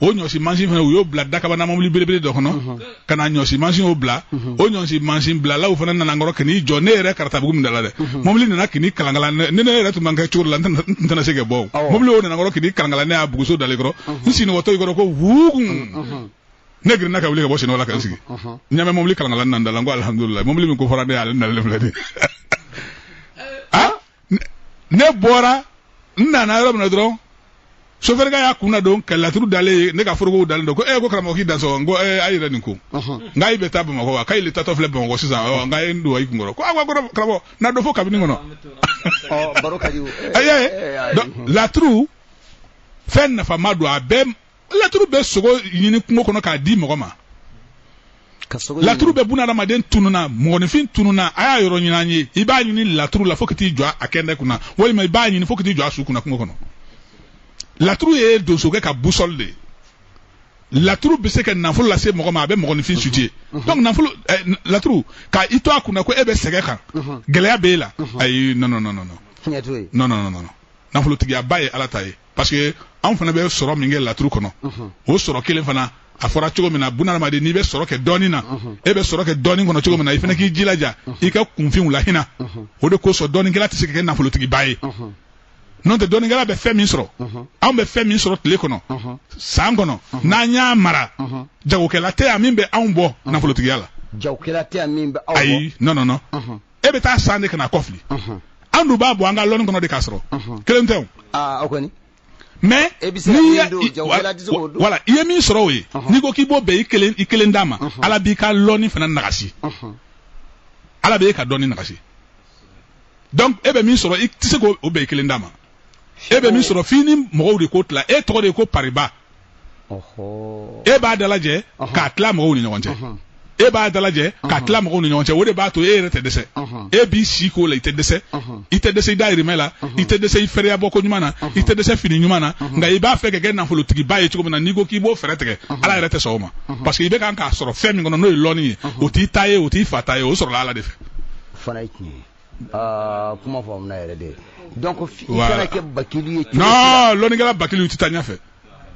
O ɲɔsi mansin fana, u y'o bila dakabana mobili belebele dɔ kɔnɔ ka na ɲɔsi mansin o bila. O ɲɔsi mansin bilalaw fana nana n kɔrɔ ka n'i jɔ ne yɛrɛ Karatabugu min da la dɛ. Mobili nana k'i kalankala ne. Ne yɛrɛ tun man kɛ cogo dɔ la, n tɛna se ka bɔ. Mobili o nana n kɔrɔ k'i kalankala ne y'a buguso dalen kɔrɔ. N sinɔgɔtɔ i kɔrɔ ko wuugun, ne girinna ka wuli ka bɔ sinɔgɔ la ka n sigi. N ɲɛ bɛ mobili kalankala nan da la. N ko alihamudulilayi, mobili min ko fɔra ne ye, ale nalen filɛ nin ye. Ne bɔra, n nana yɔrɔ min na dɔrɔn, sofɛrikɛ y'a kun don ka laturu dalen ye, ne ka forokow dalen don, ko ko karamɔgɔ, k'i dansɔgɔ. N ko a yɛrɛ nin ko n k'a bɛ taa Bamakɔ wa? K'ale taatɔ filɛ Bamakɔ sisan. N k'a ye n don i kun kɔrɔ ko awa karamɔgɔ, na don fo kabini kɔnɔ. Baro ka di. Ayi, laturu fɛn nafama don. A bɛɛ laturu bɛ sogo ɲini kungo kɔnɔ k'a di mɔgɔ ma. Laturu bɛ buna adamaden tununa, mɔgɔninfin tununa, a y'a yɔrɔ ɲini an ye. I b'a ɲini laturu la fo ka t'i jɔ a kɛnɛ kunna, walima i b'a ɲini fo ka t'i jɔ a su kunna kungo kɔnɔ. Laturu ye donsokɛ ka boussole de ye. Laturu bɛ se ka nafolo lase mɔgɔ ma, a bɛ mɔgɔninfin sutiye. Donc nafolo, laturu ka i to a kunna ko e bɛ sɛgɛn kan, gɛlɛya b'e la, ayi, non, non, non, non, non, non, non, non. Nafolotигiyaba ye Ala ta ye, parce que anw fana bɛ sɔrɔ min kɛ laturu kɔnɔ, o sɔrɔ kelen fana, a fɔra cogo min na, bunadamaden, n'i bɛ sɔrɔ kɛ dɔɔnin na, e bɛ sɔrɔ kɛ dɔɔnin kɔnɔ cogo min na, i fana k'i jilaja i ka kunfinw lahinɛ. O de kosɔn dɔɔninkɛla tɛ se ka kɛ nafolotigiba ye. N'o tɛ, dɔɔninkɛla bɛ fɛn min sɔrɔ, anw bɛ fɛn min sɔrɔ tile kɔnɔ, san kɔnɔ, n'an y'a mara, jagokɛla tɛ yan min bɛ anw bɔ nafolotigiya la. Jagokɛla tɛ yan min bɛ aw bɔ? Ayi, non, non, non. E bɛ taa san de ka na kɔfili. An dun b'a bɔ an ka lɔnni kɔnɔ de k'a sɔrɔ kelen tɛ o. Aa, o kɔni. Mais n'i ye, voilà, i ye min sɔrɔ o ye, n'i ko k'i b'o bɛɛ i kelen d'a ma, Ala b'i ka lɔnni fana nagasi. Ala b'e ka dɔnni nagasi. Donc e bɛ min sɔrɔ, i tɛ se k'o bɛɛ i kelen d'a ma. E bɛ min sɔrɔ, f'i ni mɔgɔw de k'o tila. E tɔgɔ de ye ko pariba. E b'a dalajɛ k'a tila mɔgɔw ni ɲɔgɔn cɛ. E b'a dalajɛ k'a tila mɔgɔw ni ɲɔgɔn cɛ. O de b'a to e yɛrɛ tɛ dɛsɛ. E b'i si k'o la, i tɛ dɛsɛ. I tɛ dɛsɛ i dahirimɛ la, i tɛ dɛsɛ i fɛrɛya bɔ ko ɲuman na, i tɛ dɛsɛ fini ɲuman na. Nka i b'a fɛ ka kɛ nafolotigiba ye cogo min na, n'i ko k'i b'o fɛɛrɛ tigɛ, Ala yɛrɛ tɛ sɔn o ma, parce que i bɛ kan k'a sɔrɔ fɛn min kɔnɔ, n'o ye lɔnni ye, o t'i ta ye, o t'i fa ta ye, o sɔrɔla Ala de fɛ. Fana ye tiɲɛ ye. Kuma faamuna yɛrɛ de. Donc i kana kɛ bakilu ye. Non, lɔnnikɛla bakilu tɛ taa ɲɛfɛ.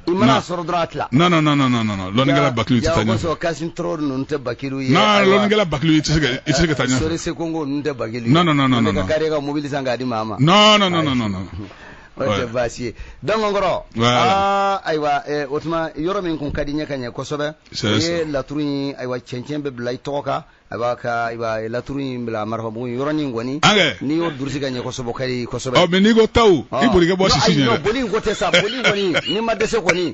I mana sɔrɔ dɔrɔn a tila. Non, non, non, non, non, non, lɔnnikɛla bakilu tɛ taa ɲɛfɛ. Jago Kasim Traoré ninnu tɛ bakilu ye. Non, lɔnnikɛla bakilu, i tɛ se ka taa ɲɛfɛ. Sori Sekongo ninnu tɛ bakilu ye. Non, non, non, non, non. Ka kari ka mobili san k'a di maa ma. Non, non, non, non, non, non. O tɛ baasi ye. Donc n kɔrɔ. Aa, ayiwa, o tuma yɔrɔ min kun ka di n ye ka ɲɛ kosɛbɛ, o ye laturu in. Ayiwa, cɛncɛn bɛ bila i tɔgɔ kan. A ka, ayiwa, laturu in bila marifabugu in yɔrɔnin kɔni, n'i y'o durusi ka ɲɛ kosɛbɛ, o ka di kosɛbɛ. Ɔ, mais n'i ko taw, i boli ka bɔ sisi ɲɛ dɛ. Boli in ko tɛ sa, boli kɔni, n'i ma dɛsɛ kɔni,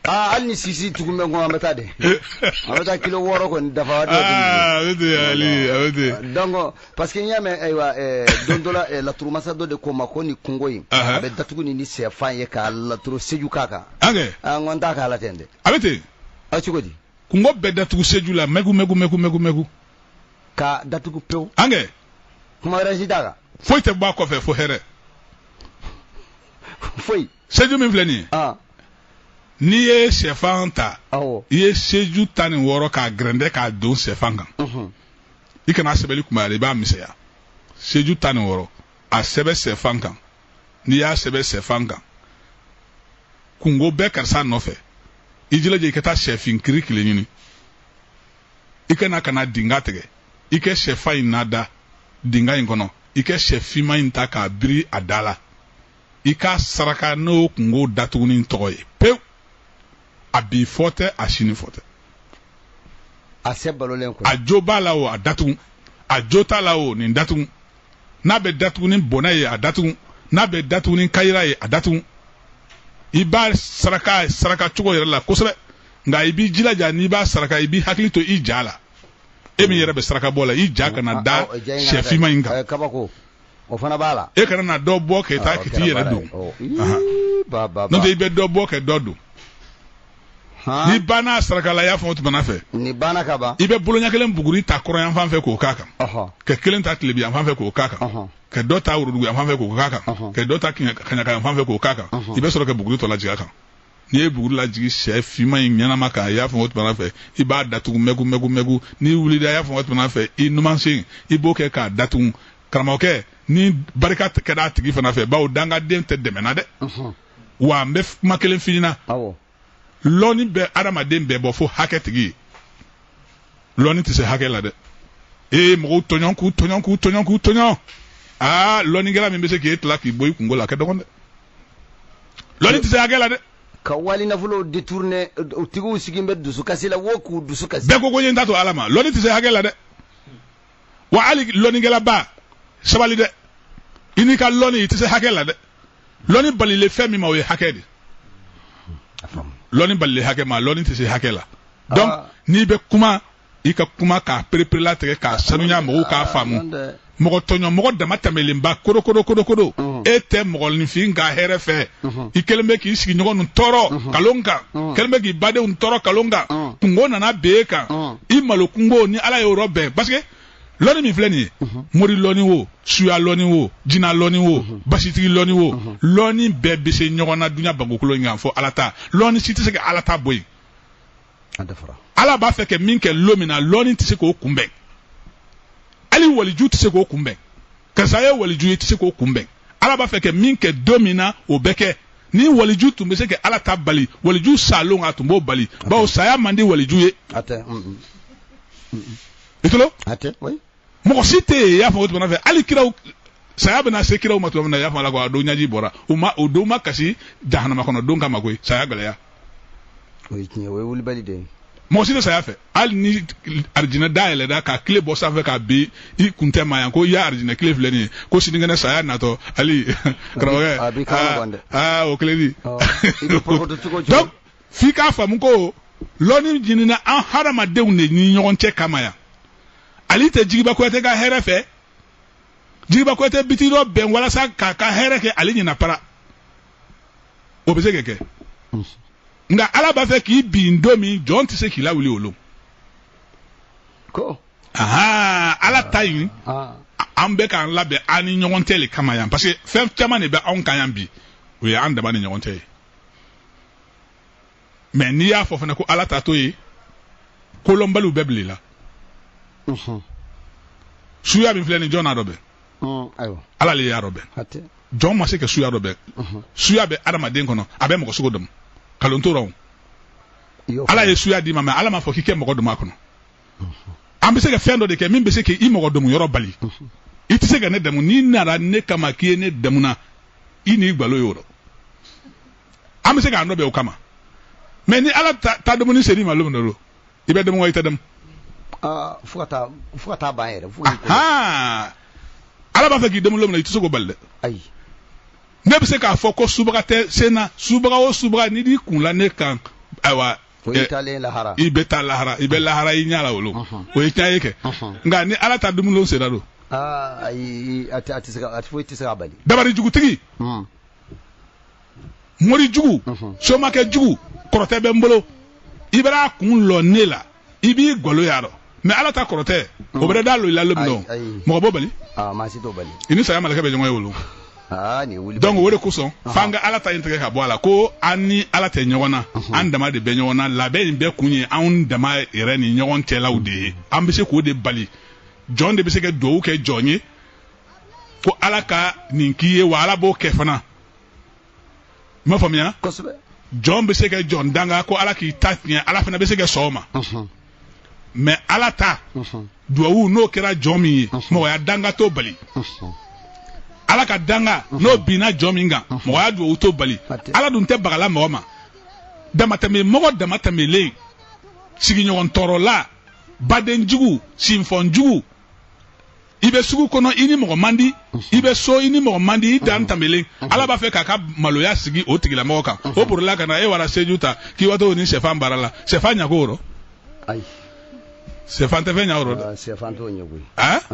aa, hali ni sisi tugun bɛ n kɔ, an bɛ taa de, an bɛ taa kilo 6 kɔni dafa. Aa, a bɛ ten Ali, a bɛ ten. Donc parce que n y'a mɛn, ayiwa, don dɔ la, laturu masa dɔ de ko n ma ko nin kungo in, a bɛ datugu ni sɛfan ye ka laturu seju k'a kan. Aa, n ko n t'a k'a la ten dɛ. A bɛ ten. A cogo di? Kungo bɛɛ datugu seju la, mɛgu mɛgu mɛgu mɛgu mɛgu. Ka datugu pewu. An kɛ. Kuma wɛrɛ si t'a kan. Foyi tɛ bɔ a kɔfɛ fo hɛrɛ. Foyi. Seju min filɛ nin ye, n'i ye sɛfan ta, i ye seju 16 k'a gɛrɛndɛ k'a don sɛfan kan, i kana sɛbɛnni kunbaya, i b'a misɛnya. Seju 16, a sɛbɛn sɛfan kan. N'i y'a sɛbɛn sɛfan kan, kungo bɛɛ karisa nɔfɛ, i jilaja i ka taa sɛfin kiri kile ɲini, i kana ka na dinga tigɛ, i kɛ sɛfan in nada dinga in kɔnɔ, i kɛ sɛfinma in ta k'a biri a da la, i k'a saraka n'o kungo datuguni tɔgɔ ye pewu. A bi fɔ tɛ, a sini fɔ tɛ. A sɛ balolen kɔ. A jo b'a la o, a datugu. A jo t'a la o, nin datugu. N'a bɛ datugu ni bɔnɛ ye, a datugu. N'a bɛ datugu ni kayira ye, a datugu. I b'a saraka saraka cogo yɛrɛ la kosɛbɛ. Nka i b'i jilaja, n'i b'a saraka, i b'i hakili to i ja la. E min yɛrɛ bɛ saraka bɔ la, i ja kana da sɛ finman in kan. Kabako o fana b'a la. E kana na dɔ bɔ k'e taa k'i yɛrɛ don, n'o tɛ i bɛ dɔ bɔ kɛ dɔ don. N'i banna saraka la, i y'a fɔ o tuma fɛ. Ni banna ka ban. I bɛ boloɲɛ kelen buguri ta kɔrɔn yan fan fɛ k'o k'a kan, ka kelen ta tilebi yan fan fɛ k'o k'a kan, ka dɔ ta worodugu yan fan fɛ k'o k'a kan, ka dɔ ta kaɲaka yan fan fɛ k'o k'a kan. I bɛ sɔrɔ ka buguri tɔ lajigin a kan. N'i ye buguri lajigin sɛ finman in ɲɛnama kan, i y'a fɔ o tuma fɛ, i b'a datugu mɛgu mɛgu mɛgu. N'i wulila, i y'a fɔ o tuma fɛ, i numansen i b'o kɛ k'a datugu. Karamɔgɔkɛ, ni barika kɛra a tigi fana fɛ, bawo dangaden tɛ dɛmɛ na dɛ. Wa n bɛ kuma kelen f'i ɲɛna. Lɔnni bɛ adamaden bɛɛ bɔ fo hakɛ tigi ye. Lɔnni tɛ se hakɛ la dɛ. Ee, mɔgɔw tɔɲɔ k'u tɔɲɔ k'u tɔɲɔ k'u tɔɲɔ. Aa, lɔnnikɛla min bɛ se k'e tila k'i bɔ i kungo la, a kɛ dɔgɔn dɛ. Lɔnni tɛ se hakɛ la dɛ. Ka wali nafolo détourné, o tigiw sigi bɛ dusukasi la wo, k'u dusu kasi. Bɛɛ ko ko n ye n ta to Ala ma. Lɔnni tɛ se hakɛ la dɛ. Wa hali lɔnnikɛlaba, sabali dɛ, i n'i ka lɔnni, i tɛ se hakɛ la dɛ. Lɔnni balilen fɛn min ma, o ye hakɛ de. Lɔnni balilen hakɛ ma, lɔnni tɛ se hakɛ la. Donc n'i bɛ kuma, i ka kuma k'a pereperela tigɛ k'a sanuya, mɔgɔw k'a faamu. Mɔgɔ tɔɲɔ, mɔgɔ dama tɛmɛlenba, kodo kodo kodo kodo, e tɛ mɔgɔninfin ka hɛrɛ fɛ. I kɛlen bɛ k'i sigiɲɔgɔn ninnu tɔɔrɔ kalon kan, kɛlen bɛ k'i badenw tɔɔrɔ kalon kan. Kungo nana ben e kan, i malo kungo ni Ala ye o yɔrɔ bɛn, parce que lɔnni min filɛ nin ye, mori lɔnni wo, suya lɔnni wo, jinɛ lɔnni wo, basitigi lɔnni wo, lɔnni bɛɛ bɛ se ɲɔgɔn na duɲa bangokolo in kan fo Ala ta. Lɔnni si tɛ se ka Ala ta bɔ yen. Ala b'a fɛ ka min kɛ lon min na, lɔnni tɛ se k'o kunbɛn. Hali waliju tɛ se k'o kunbɛn. Karisa ye waliju ye, tɛ se k'o kunbɛn. Ala b'a fɛ ka min kɛ don min na, o bɛ kɛ. Ni waliju tun bɛ se ka Ala ta bali, waliju salon a tun b'o bali, bawo saya man di waliju ye. I tulo, mɔgɔ si tɛ yen, i y'a fɔ o tuma fɛ, hali kiraw, saya bɛna se kiraw ma tuma min na, i y'a fɔ ala ko a don ɲaji bɔra u ma, o don ma kasi jahanama kɔnɔ don kama koyi, saya gɛlɛya. O ye tiɲɛ, o ye wulibali de ye. Mɔgɔ si tɛ saya fɛ. Hali ni arijinɛ da yɛlɛda ka tile bɔ sanfɛ k'a bin i kun tɛ ma yan ko i y'a arijinɛ tile filɛ nin ye, ko sinikɛnɛ saya natɔ, hali karamɔgɔkɛ, aa, o kelen di. Donc f'i k'a faamu ko lɔnni ɲinina an hadamadenw de ni ɲɔgɔn cɛ kama yan. Ali tɛ Jigiba Kuyate ka hɛrɛ fɛ. Jigiba Kuyate bitigi dɔ bɛn walasa k'a ka hɛrɛ kɛ ale ɲɛna para, o bɛ se ka kɛ. Nka Ala b'a fɛ k'i bin don min, jɔn tɛ se k'i lawuli o lon. Ko ala ta in, an bɛ k'an labɛn an ni ɲɔgɔn cɛ de kama yan, parce que fɛn caman de bɛ anw kan yan bi, o ye an dama ni ɲɔgɔn cɛ ye. Mais n'i y'a fɔ fana ko Ala ta to ye, kolɔnbaliw bɛɛ bila i la. Suya min filɛ nin, jɔn n'a dɔ bɛn? Ala le y'a dɔ bɛn. Jɔn ma se ka suya dɔ bɛn. Suya bɛ adamaden kɔnɔ, a bɛ mɔgɔ sogo dɔn, kalon t'o rɔ. Ala ye suya d'i ma, mais Ala m'a fɔ k'i kɛ mɔgɔ dɔn a kɔnɔ. An bɛ se ka fɛn dɔ de kɛ min bɛ se k'i mɔgɔ dɔn yɔrɔ bali. I tɛ se ka ne dɛmɛ. N'i nana ne kama k'i ye ne dɛmɛ na, i n'i galo y'o rɔ. An bɛ se k'an dɔ bɛn o kama. Mais ni Ala ta dumuni ser'i ma lon min na, i bɛ dɛmɛ wa i tɛ dɛmɛ? Fo ka taa ban yɛrɛ. Ala b'a fɛ k'i dɛmɛ lon min na, i tɛ se k'o bali dɛ. Ayi. Ne bɛ se k'a fɔ ko subaga tɛ sen na, subaga o subaga, n'i b'i kun la ne kan, ayiwa. O y'i taalen lahara. I bɛ taa lahara, i bɛ lahara i ɲɛ la o lon. O ye tiɲɛ ye kɛ. Nka ni Ala ta dumuni sera don. Ayi, a tɛ se ka, a foyi tɛ se k'a bali. Dabari jugutigi, mori jugu, somakɛ jugu, kɔrɔtɛ bɛ n bolo, i b'a kun lɔ ne la, i b'i galo y'a rɔ. Mais Ala ta kɔrɔtɛ, o bɛ da lɔ i la lon min na, mɔgɔ b'o bali? Maa si t'o bali. I ni saya malɛkɛ bɛ ɲɔgɔn ye o lon. Donc o de kosɔn f'an ka Ala ta in tigɛ ka bɔ a la ko an ni Ala tɛ ɲɔgɔn na, an dama de bɛ ɲɔgɔn na. Labɛn in bɛɛ kun ye anw dama yɛrɛ ni ɲɔgɔn cɛlaw de ye. An bɛ se k'o de bali. Jɔn de bɛ se ka duwawu kɛ jɔn ye ko Ala ka nin k'i ye, wa Ala b'o kɛ fana. I m'a faamuya? Kosɛbɛ. Jɔn bɛ se ka jɔn danga ko Ala k'i ta tiɲɛ, Ala fana bɛ se ka sɔn o ma. Mais Ala ta duwawu, n'o kɛra jɔn min ye, mɔgɔya danga t'o bali. Ala ka danga, n'o binna jɔn min kan, mɔgɔya duwawu t'o bali. Ala dun tɛ bagala mɔgɔ ma. Damatɛmɛ mɔgɔ damatɛmɛlen, sigiɲɔgɔn tɔɔrɔla, baden jugu, sinfɔn jugu. I bɛ sugu kɔnɔ, i ni mɔgɔ man di, i bɛ so, i ni mɔgɔ man di, i dan tɛmɛlen. Ala b'a fɛ k'a ka maloya sigi o tigilamɔgɔ kan. O bolila ka na, e wara seju ta k'i watɔ ni sɛfan baara la. Sɛfan ɲako o rɔ? Ayi. Sɛfan tɛ fɛn ɲa o rɔ dɛ. Sɛfan t'o ɲɛ koyi.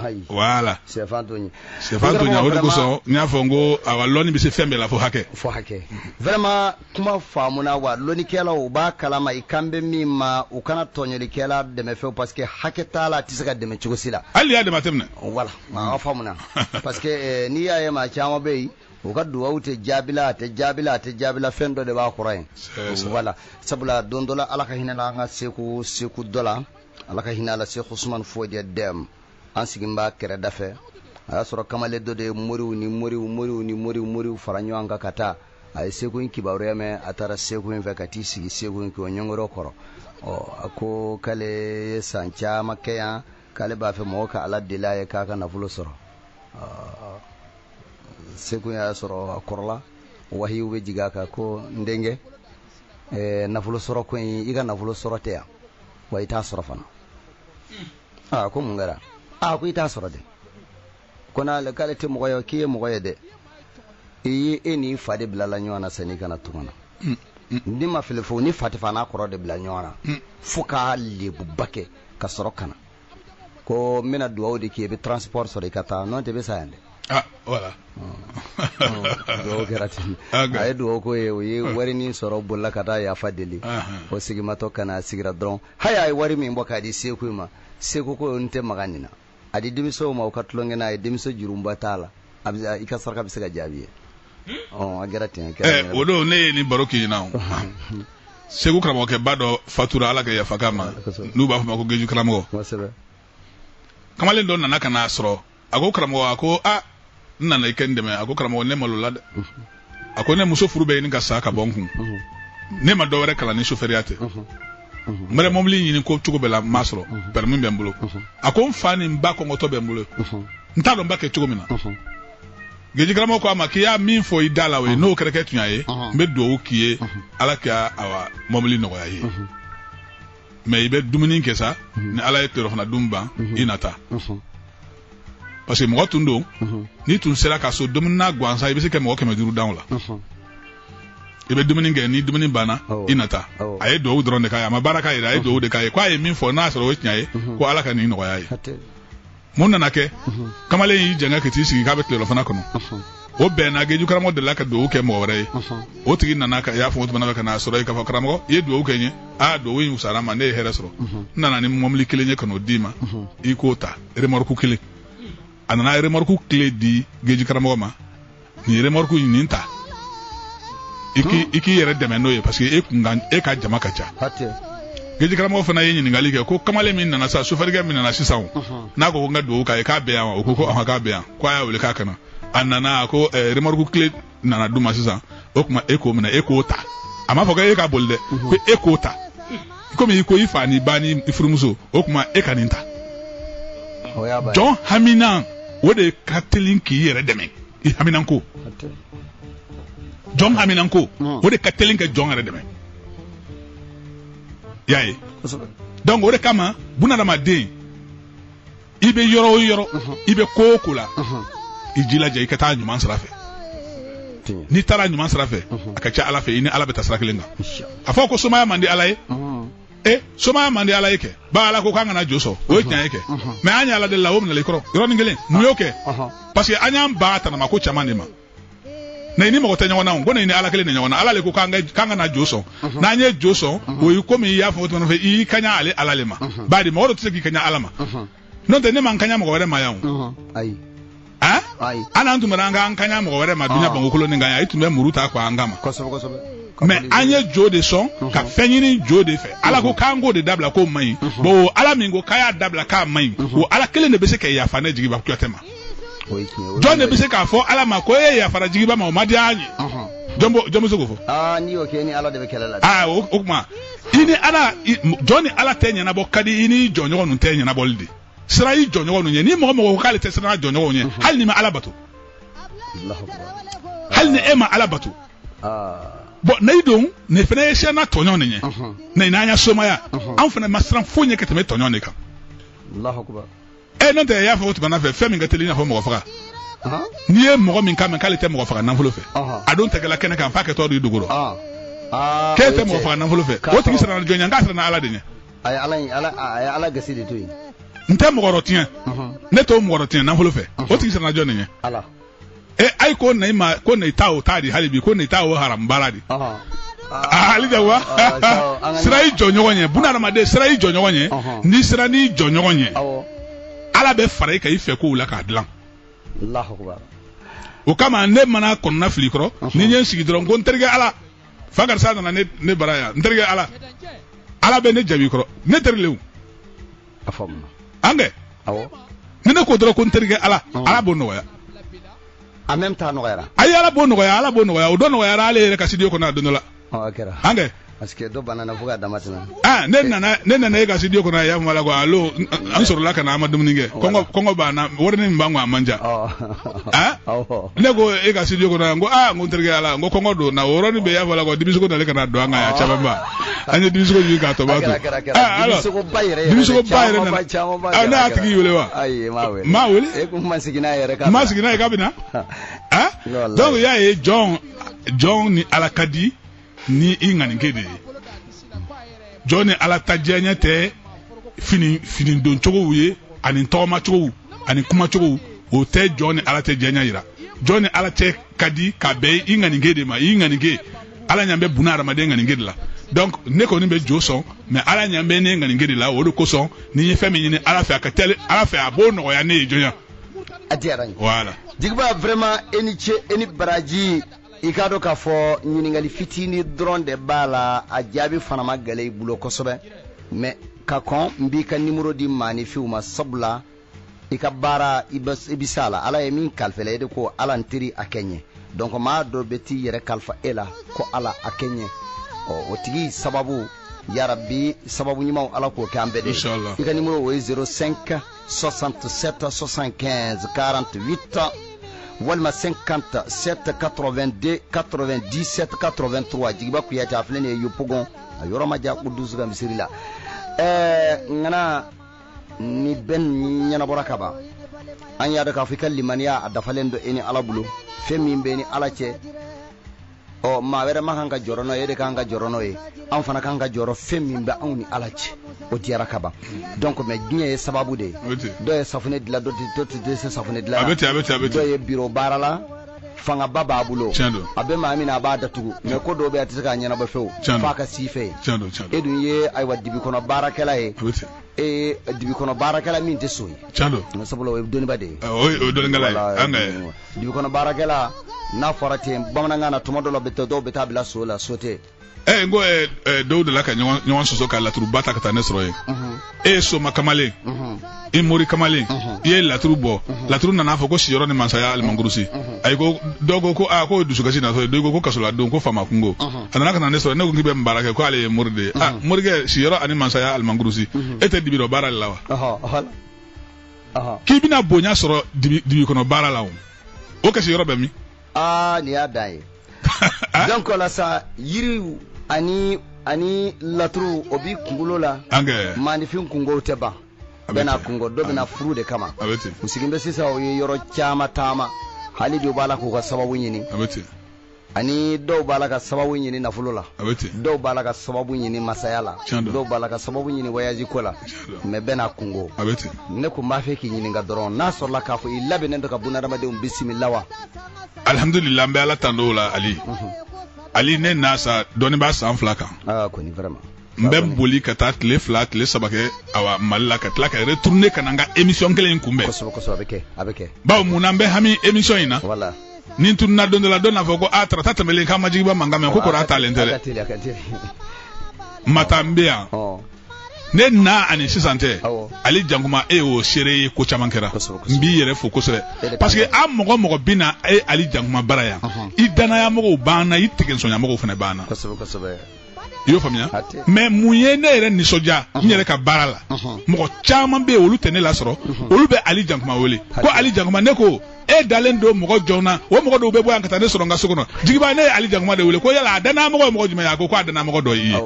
Ayi. Voilà. Sɛfan t'o ɲɛ. Sɛfan t'o ɲɛ. O de kosɔn n y'a fɔ n ko awa, lɔnni bɛ se fɛn bɛɛ la fo hakɛ. Fo hakɛ. Vraiment, kuma faamuna wa. Lɔnnikɛlaw, u b'a kalama i kan bɛ min ma. U kana tɔɲɔlikɛla dɛmɛ fewu, parce que hakɛ t'a la, a tɛ se ka dɛmɛ cogo si la. Hali y'a dɛmɛ, a tɛ minɛ. Voilà, a faamuna, parce que n'i y'a ye maa caman bɛ yen, u ka duwawu tɛ jaabila, a tɛ jaabila, a tɛ jaabila, fɛn dɔ de b'a kɔrɔ yen. Voilà, sabula don dɔ la, Ala ka hinɛ la, an ka seku dɔ la, Ala ka hinɛ la, Seku Usumani Fodiya Dɛm, an sigi b'a kɛrɛda fɛ. A y'a sɔrɔ kamalen dɔ de ye moriw ni moriw, moriw ni moriw, moriw fara ɲɔgɔn kan ka taa. A ye seku in kibaruya mɛn, a taara seku in fɛ ka t'i sigi seku in k'o ɲɔngɔrɔ kɔrɔ. Ɔ, a ko k'ale ye san caman kɛ yan, k'ale b'a fɛ mɔgɔ ka Ala deli a ye k'a ka nafolo sɔrɔ. Seku y'a sɔrɔ a kɔrɔla, wahiyu bɛ jigin a kan ko: "N denkɛ, nafolo sɔrɔ ko in, i ka nafolo sɔrɔ tɛ yan wa, i t'a sɔrɔ fana." Aa, ko mun kɛra? Aa, ko i t'a sɔrɔ dɛ. Ko n'ale k'ale tɛ mɔgɔ ye, k'i ye mɔgɔ ye dɛ. I ye e n'i fa de bilala ɲɔgɔn na sanni kana tunga na. Ni ma fili fo ni fa tɛ fa n'a kɔrɔ de bila ɲɔgɔn na fo k'a lebuba kɛ ka sɔrɔ ka na. Ko n bɛna dugawu de k'i ye, i bɛ transport sɔrɔ i ka taa, n'o tɛ i bɛ sa yan dɛ. Ah, voilà. Dugawu kɛra ten. A ye dugawu ko ye, o ye wari min sɔrɔ, bolila ka taa yafa deli. O sigimatɔ ka na, a sigira dɔrɔn, hali a ye wari min bɔ k'a di seku ma, seku ko: "N tɛ maga nin na, a di denmisɛnw ma u ka tulonkɛ n'a ye. Denmisɛn jurumba t'a la, a bɛ i ka saraka bɛ se ka jaabi ye." Ɔ, a kɛra ten, a kɛra. O don ne ye nin baro k'i ɲɛna o. Segu karamɔgɔkɛba dɔ fatura, Ala ka yafa k'a ma, n'u b'a fɔ ma ko Geju karamɔgɔ. Kamalen dɔ nana ka n'a sɔrɔ, a ko: "Karamɔgɔ," a ko, "a n nana i kɛ n dɛmɛ." A ko: "Karamɔgɔ, ne malola dɛ." A ko: "Ne muso furu bɛ ɲini ka sa ka bɔ n kun. Ne ma dɔ wɛrɛ kalan ni sofɛriya tɛ. N bɛrɛ mɔbili ɲini ko cogo bɛɛ la, n m'a sɔrɔ. Permis bɛ n bolo." A ko: "N fa ni n ba kɔngɔtɔ bɛ n bolo, n t'a dɔn n b'a kɛ cogo min na." Geji karamɔgɔ ko a ma k'i y'a min fɔ i da la, o ye n'o kɛra kɛ tunya ye, n bɛ dugawu k'i ye, Ala ka awa mɔbili nɔgɔya i ye. Mais i bɛ dumuni kɛ sa, ni Ala ye tilelafana dun ban, i na taa. Parce que mɔgɔ tun don, n'i tun sera ka so dumuni na gansan, i bɛ se ka mɔgɔ 500 dan o la. I bɛ dumuni kɛ, ni dumuni banna, i na taa." A ye dugawu dɔrɔn de k'a ye, a ma baara k'a yɛrɛ, a ye dugawu de k'a ye ko a ye min fɔ, n'a sɔrɔ o ye tiɲɛ ye, ko Ala ka nin nɔgɔya ye. Mun nana kɛ? Kamalen y'i jɛngɛ ka t'i sigi k'a bɛ tilelafana kɔnɔ. O bɛnna Geju karamɔgɔ delila ka dugawu kɛ mɔgɔ wɛrɛ ye. O tigi nana ka y'a fɔ o tuma ka n'a sɔrɔ yen k'a fɔ: "Karamɔgɔ, i ye dugawu kɛ n ye. Aa, dugawu in wusara ma, ne ye hɛrɛ sɔrɔ. N nana ni mɔbili kelen ye ka n'o d'i ma, i k'o ta, remorque kelen." A nana remorque kelen di Geji karamɔgɔ ma: "Nin remorque in, nin ta, i k'i yɛrɛ dɛmɛ n'o ye, parce que e kun kan, e ka jama ka ca." Geji karamɔgɔ fana ye ɲininkali kɛ ko kamalen min nana sa, sofɛrikɛ min nana sisan o, n'a ko ko n ka dugawu k'a ye, k'a bɛ yan wa? O ko ko ɔhɔn, k'a bɛ yan. Ko a y'a wele k'a ka na. A nana, a ko remorque kelen nana d'u ma sisan, o tuma e k'o minɛ, e k'o ta. A m'a fɔ ko e ka boli dɛ, ko e k'o ta, komi i ko i fa ni ba ni i furumuso, o tuma e ka nin ta. Jɔn hamina, o de ka teli k'i yɛrɛ dɛmɛ. I haminanko, jɔn haminanko, o de ka teli ka jɔn yɛrɛ dɛmɛ, i y'a ye. Donc o de kama, bunadamaden, i bɛ yɔrɔ o yɔrɔ, i bɛ ko o ko la, i jilaja i ka taa ɲuman sira fɛ. N'i taara ɲuman sira fɛ, a ka ca Ala fɛ, i ni Ala bɛ taa sira kelen kan. A fɔ ko somaya man di Ala ye. E, somaya man di Ala ye kɛ ba. Ala ko k'an kana jo sɔn, o ye tiɲɛ ye kɛ. Mais an ye Ala deli la, o minɛla i kɔrɔ yɔrɔnin kelen. Mun y'o kɛ? Parce que an y'an ba tanama ko caman de ma. Na ni mɔgɔ tɛ ɲɔgɔn na o, ko ni Ala kelen de ɲɔgɔn na. Ala le ko k'an kana jo sɔn. N'an ye jo sɔn, o ye komi i y'a fɔ tuma fɛ, i y'i kaɲa ale Ala le ma. Bari mɔgɔ dɔ tɛ se k'i kaɲa Ala ma. N'o tɛ, ne ma n kaɲa mɔgɔ wɛrɛ ma yan o. Ayi. Han, hali an tun bɛ an k'an kaɲa mɔgɔ wɛrɛ ma duɲa bankokolo nin kan yan, i tun bɛ muru ta k'an kama. Kosɛbɛ, kosɛbɛ. Mais an ye jo de sɔn ka fɛn ɲini jo de fɛ. Ala ko k'an k'o de dabila, k'o man ɲi. Bon, o Ala min ko k'a y'a dabila k'a man ɲi, o Ala kelen de bɛ se ka yafa ne Jigiba Kuyatɛ ma. Jɔn de bɛ se k'a fɔ Ala ma ko e yafara Jigiba ma, o ma diya an ye? Jɔn bɛ se k'o fɔ? Aa, n'i y'o kɛ, i ni Ala de bɛ kɛlɛ la. Aa, o tuma i ni Ala, jɔn ni Ala tɛ ɲɛnabɔ ka di, i ni jɔnɲɔgɔn ninnu tɛ ɲɛnabɔli de. Siran i jɔnɲɔgɔn ninnu ɲɛ. Ni mɔgɔ mɔgɔ ko k'ale tɛ siran a jɔnɲɔgɔnw ɲɛ, hali n'i ma Ala bato, hali ni e ma Ala bato. Bon, ne don ne fana ye siran tɔɲɔn de ɲɛ. Na n'an ya somaya, anw fana ma siran foyi ɲɛ ka tɛmɛ tɔɲɔn de kan. Ɛ n'o tɛ i y'a fɔ o tuma na fɛ fɛn min ka teli i n'a fɔ mɔgɔ faga. N'i ye mɔgɔ min kan mɛn k'ale tɛ mɔgɔ faga nafolo fɛ, a don tɛ kɛla kɛnɛ kan f'a kɛtɔ don i dogo rɔ. K'e tɛ mɔgɔ faga nafolo fɛ, o tigi siranna jɔn ɲɛ? K'a siranna Ala de ɲɛ. A ye Ala a ye Ala gasi de to yen. N tɛ mɔgɔ tiɲɛ, ne t'o mɔgɔ tiɲɛ nafolo fɛ, o tigi siranna jɔn de ɲɛ? Ala. E ayi ko na i ma ko na i ta o ta di hali bi ko na i ta o haram baara di. Ali Jakuba, sira i jɔ ɲɔgɔn ɲɛ, bunadamaden sira i jɔ ɲɔgɔn ɲɛ, n'i sera n'i jɔ ɲɔgɔn ɲɛ, Ala bɛ fara i kan i fɛ kow la k'a dilan. O kama ne mana kɔnɔna fili kɔrɔ, ni n ye n sigi dɔrɔn ko n terikɛ Ala, fa karisa nana ne bara yan, n terikɛ Ala, Ala bɛ ne jaabi kɔrɔ, ne teri le o. An kɛ. Ni ne ko dɔrɔn ko n terikɛ Ala, Ala b'o nɔgɔya. En même temps nɔgɔyara. Ayi Ala b'o nɔgɔya, Ala b'o nɔgɔya, o dɔ nɔgɔyara ale yɛrɛ ka studio kɔnɔ a don dɔ la. A kɛra. An kɛ. Parce que dɔ banana fo k'a dama tɛmɛ. Ah ne nana e ka studio kɔnɔ yan y'a la ko allo an sɔrɔla ka na an ma dumuni kɛ. Kɔngɔ b'an na wari min b'an kun a man ca. Ah ne ko e ka studio kɔnɔ yan ko aa n ko n terikɛ Ala n ko kɔngɔ don na o yɔrɔnin bɛɛ y'a fɔ la ko dimisogo nalen ka na don an kan yan camanba. An ye dimisogo ɲini k'a tɔ b'a to. Ah alors dimisogoba yɛrɛ dimisogoba yɛrɛ nana. Ah ne y'a tigi wele wa? Ayi m'a wele. M'a wele? E kun ma sigi n'a yɛrɛ kan. Ma sigi n'a ye k'a bɛ na. Ah donc i y'a ye jɔn ni Ala ka di ni i ŋanike de ye. Jɔn ni Ala ta diyaɲɛ tɛ fini don cogow ye ani tɔgɔma cogow ani kuma cogow, o tɛ jɔn ni Ala tɛ diyaɲɛ yira. Jɔn ni Ala cɛ ka di ka bɛn i ŋanike de ma, i ŋanike Ala ɲan bɛ buna hadamaden ŋanike de la. Donc ne kɔni bɛ jo sɔn, mais Ala ɲan bɛ ne ŋanike de la, o de kosɔn ni n ye fɛn min ɲini Ala fɛ a ka teli Ala fɛ a b'o nɔgɔya ne ye joona. A diyara n ye. Voilà. Jigiba vraiment e ni ce e ni baraji. I k'a dɔn k'a fɔ ɲininkali fitinin dɔrɔn de b'a la, a jaabi fana ma gɛlɛ i bolo kosɛbɛ, mais ka kɔn n b'i ka numéro di maaninfinw ma, sabula i ka baara i bɛ se a la, Ala ye min kalifa i la e de ko Ala n teri a kɛ ɲɛ. Donc maa dɔ bɛ t'i yɛrɛ kalifa e la ko Ala a kɛ ɲɛ, ɔ o tigi sababu yarabi sababu ɲumanw Ala k'o kɛ an bɛɛ de ye. I ka numéro o ye 05 67 75 48 walima 57 82 97 83. Jigiba Kuyate a filɛ nin ye Yopougon, a yɔrɔ ma jan Kudusu ka misiri la. Ŋana ni bɛɛ ɲɛnabɔra ka ban, an y'a dɔn k'a fɔ i ka limaniya a dafalen don e ni Ala bolo, fɛn min bɛ ni Ala cɛ, ɔ maa wɛrɛ ma kan ka jɔrɔ n'o ye, e de kan ka jɔrɔ n'o ye, an fana kan ka jɔrɔ fɛn min bɛ anw ni Ala cɛ, o diyara ka ban. Donc mais diɲɛ ye sababu de ye, dɔw ye safunɛ dilan, dɔ tɛ dɛsɛ safunɛ dilan na, dɔw ye biro baara la, fangaba b'a bolo, a bɛ maa min na a b'a datugu, mais ko dɔw bɛ yen a tɛ se k'a ɲɛnabɔ fewu f'a ka s'i fɛ yen. E dun ye ayiwa dibi kɔnɔ baarakɛla ye, e ye dibi kɔnɔ baarakɛla min tɛ so ye, sabula o ye dɔnniba de ye, o ye dɔnnikɛla ye. An ka dibi kɔnɔ baarakɛla n'a fɔra ten bamanankan na tuma dɔ la dɔw bɛ taa bila so la, so tɛ. N ko dɔw de la ka ɲɔgɔn sɔsɔ ka laturuba ta ka taa ne sɔrɔ yen. E ye soma kamalen, i mori kamalen, i ye laturu bɔ, laturu nana fɔ ko siyɔrɔ ni mansaya alimankurusi. Ayi ko dɔw ko aa k'o ye dusukasi natɔ ye, dɔw ko ko kasoladon ko faama kungo. A nana ka na ne sɔrɔ, ne ko k'i bɛ n baara kɛ, ko ale ye mori de ye. Aa morikɛ siyɔrɔ ani mansaya alimankurusi, e tɛ dibi dɔ baara de la wa? K'i bɛna bonya sɔrɔ dibi kɔnɔ baara la o, o kasi yɔrɔ bɛ min? Aa nin y'a dan ye. Donc la sa yiriw ani laturu o b'i kunkolo la, maaninfin kungow tɛ ban, bɛɛ n'a kungo, dɔ bɛna furu de kama. U sigilen bɛ sisan o ye yɔrɔ caman taama, hali bi u b'a la k'u ka sababu ɲini, ani dɔw b'a la ka sababu ɲini nafolo la, dɔw b'a la ka sababu ɲini masaya la, dɔw b'a la ka sababu ɲini voyage ko la, mais bɛɛ n'a kungo. Ne kun b'a fɛ k'i ɲininka dɔrɔn, n'a sɔrɔla k'a fɔ i labɛnnen don ka bunadamadenw bisimila wa? Alhamdulillah, n bɛ Ala tando o la. Ali Ali ne n'a sa dɔnni b'a san 2 kan. Kɔni vraiment. N bɛ boli ka taa tile 2 tile 3 kɛ awa Mali la, ka tila ka retourner ka na n ka émission kelen in kunbɛn. Kosɛbɛ kosɛbɛ, a bɛ kɛ a bɛ kɛ. Bawo mun na n bɛ hami émission in na? Voilà. Ni n tununna don dɔ la, dɔ n'a fɔ ko a tarata tɛmɛlen k'an ma Jigiba mankan mɛn ko kɔrɔ a taalen tɛ dɛ. Ma taa n bɛ yan. Ne na ani sisan tɛ, Ali Jankuma e y'o seere ye, ko caman kɛra, n b'i yɛrɛ fo kosɛbɛ, parce que an mɔgɔ mɔgɔ bɛ na e Ali Jankuma bara yan, i danayamɔgɔw b'an na, i tigɛnsɔnyamɔgɔw fana b'an na. I y'o faamuya? Mais mun ye ne yɛrɛ nisɔndiya n yɛrɛ ka baara la, mɔgɔ caman bɛ yen olu tɛ ne lasɔrɔ, olu bɛ Ali Jankuma wele ko Ali Jankuma, ne ko e dalen don mɔgɔ jɔn na, o mɔgɔ dɔw bɛ bɔ yan ka taa ne sɔrɔ n ka so kɔnɔ. Jigiba ne ye Ali Jankuma de wele ko yala a danayamɔgɔ ye mɔgɔ jumɛn ye? A ko ko a danayamɔgɔ dɔ y'i ye.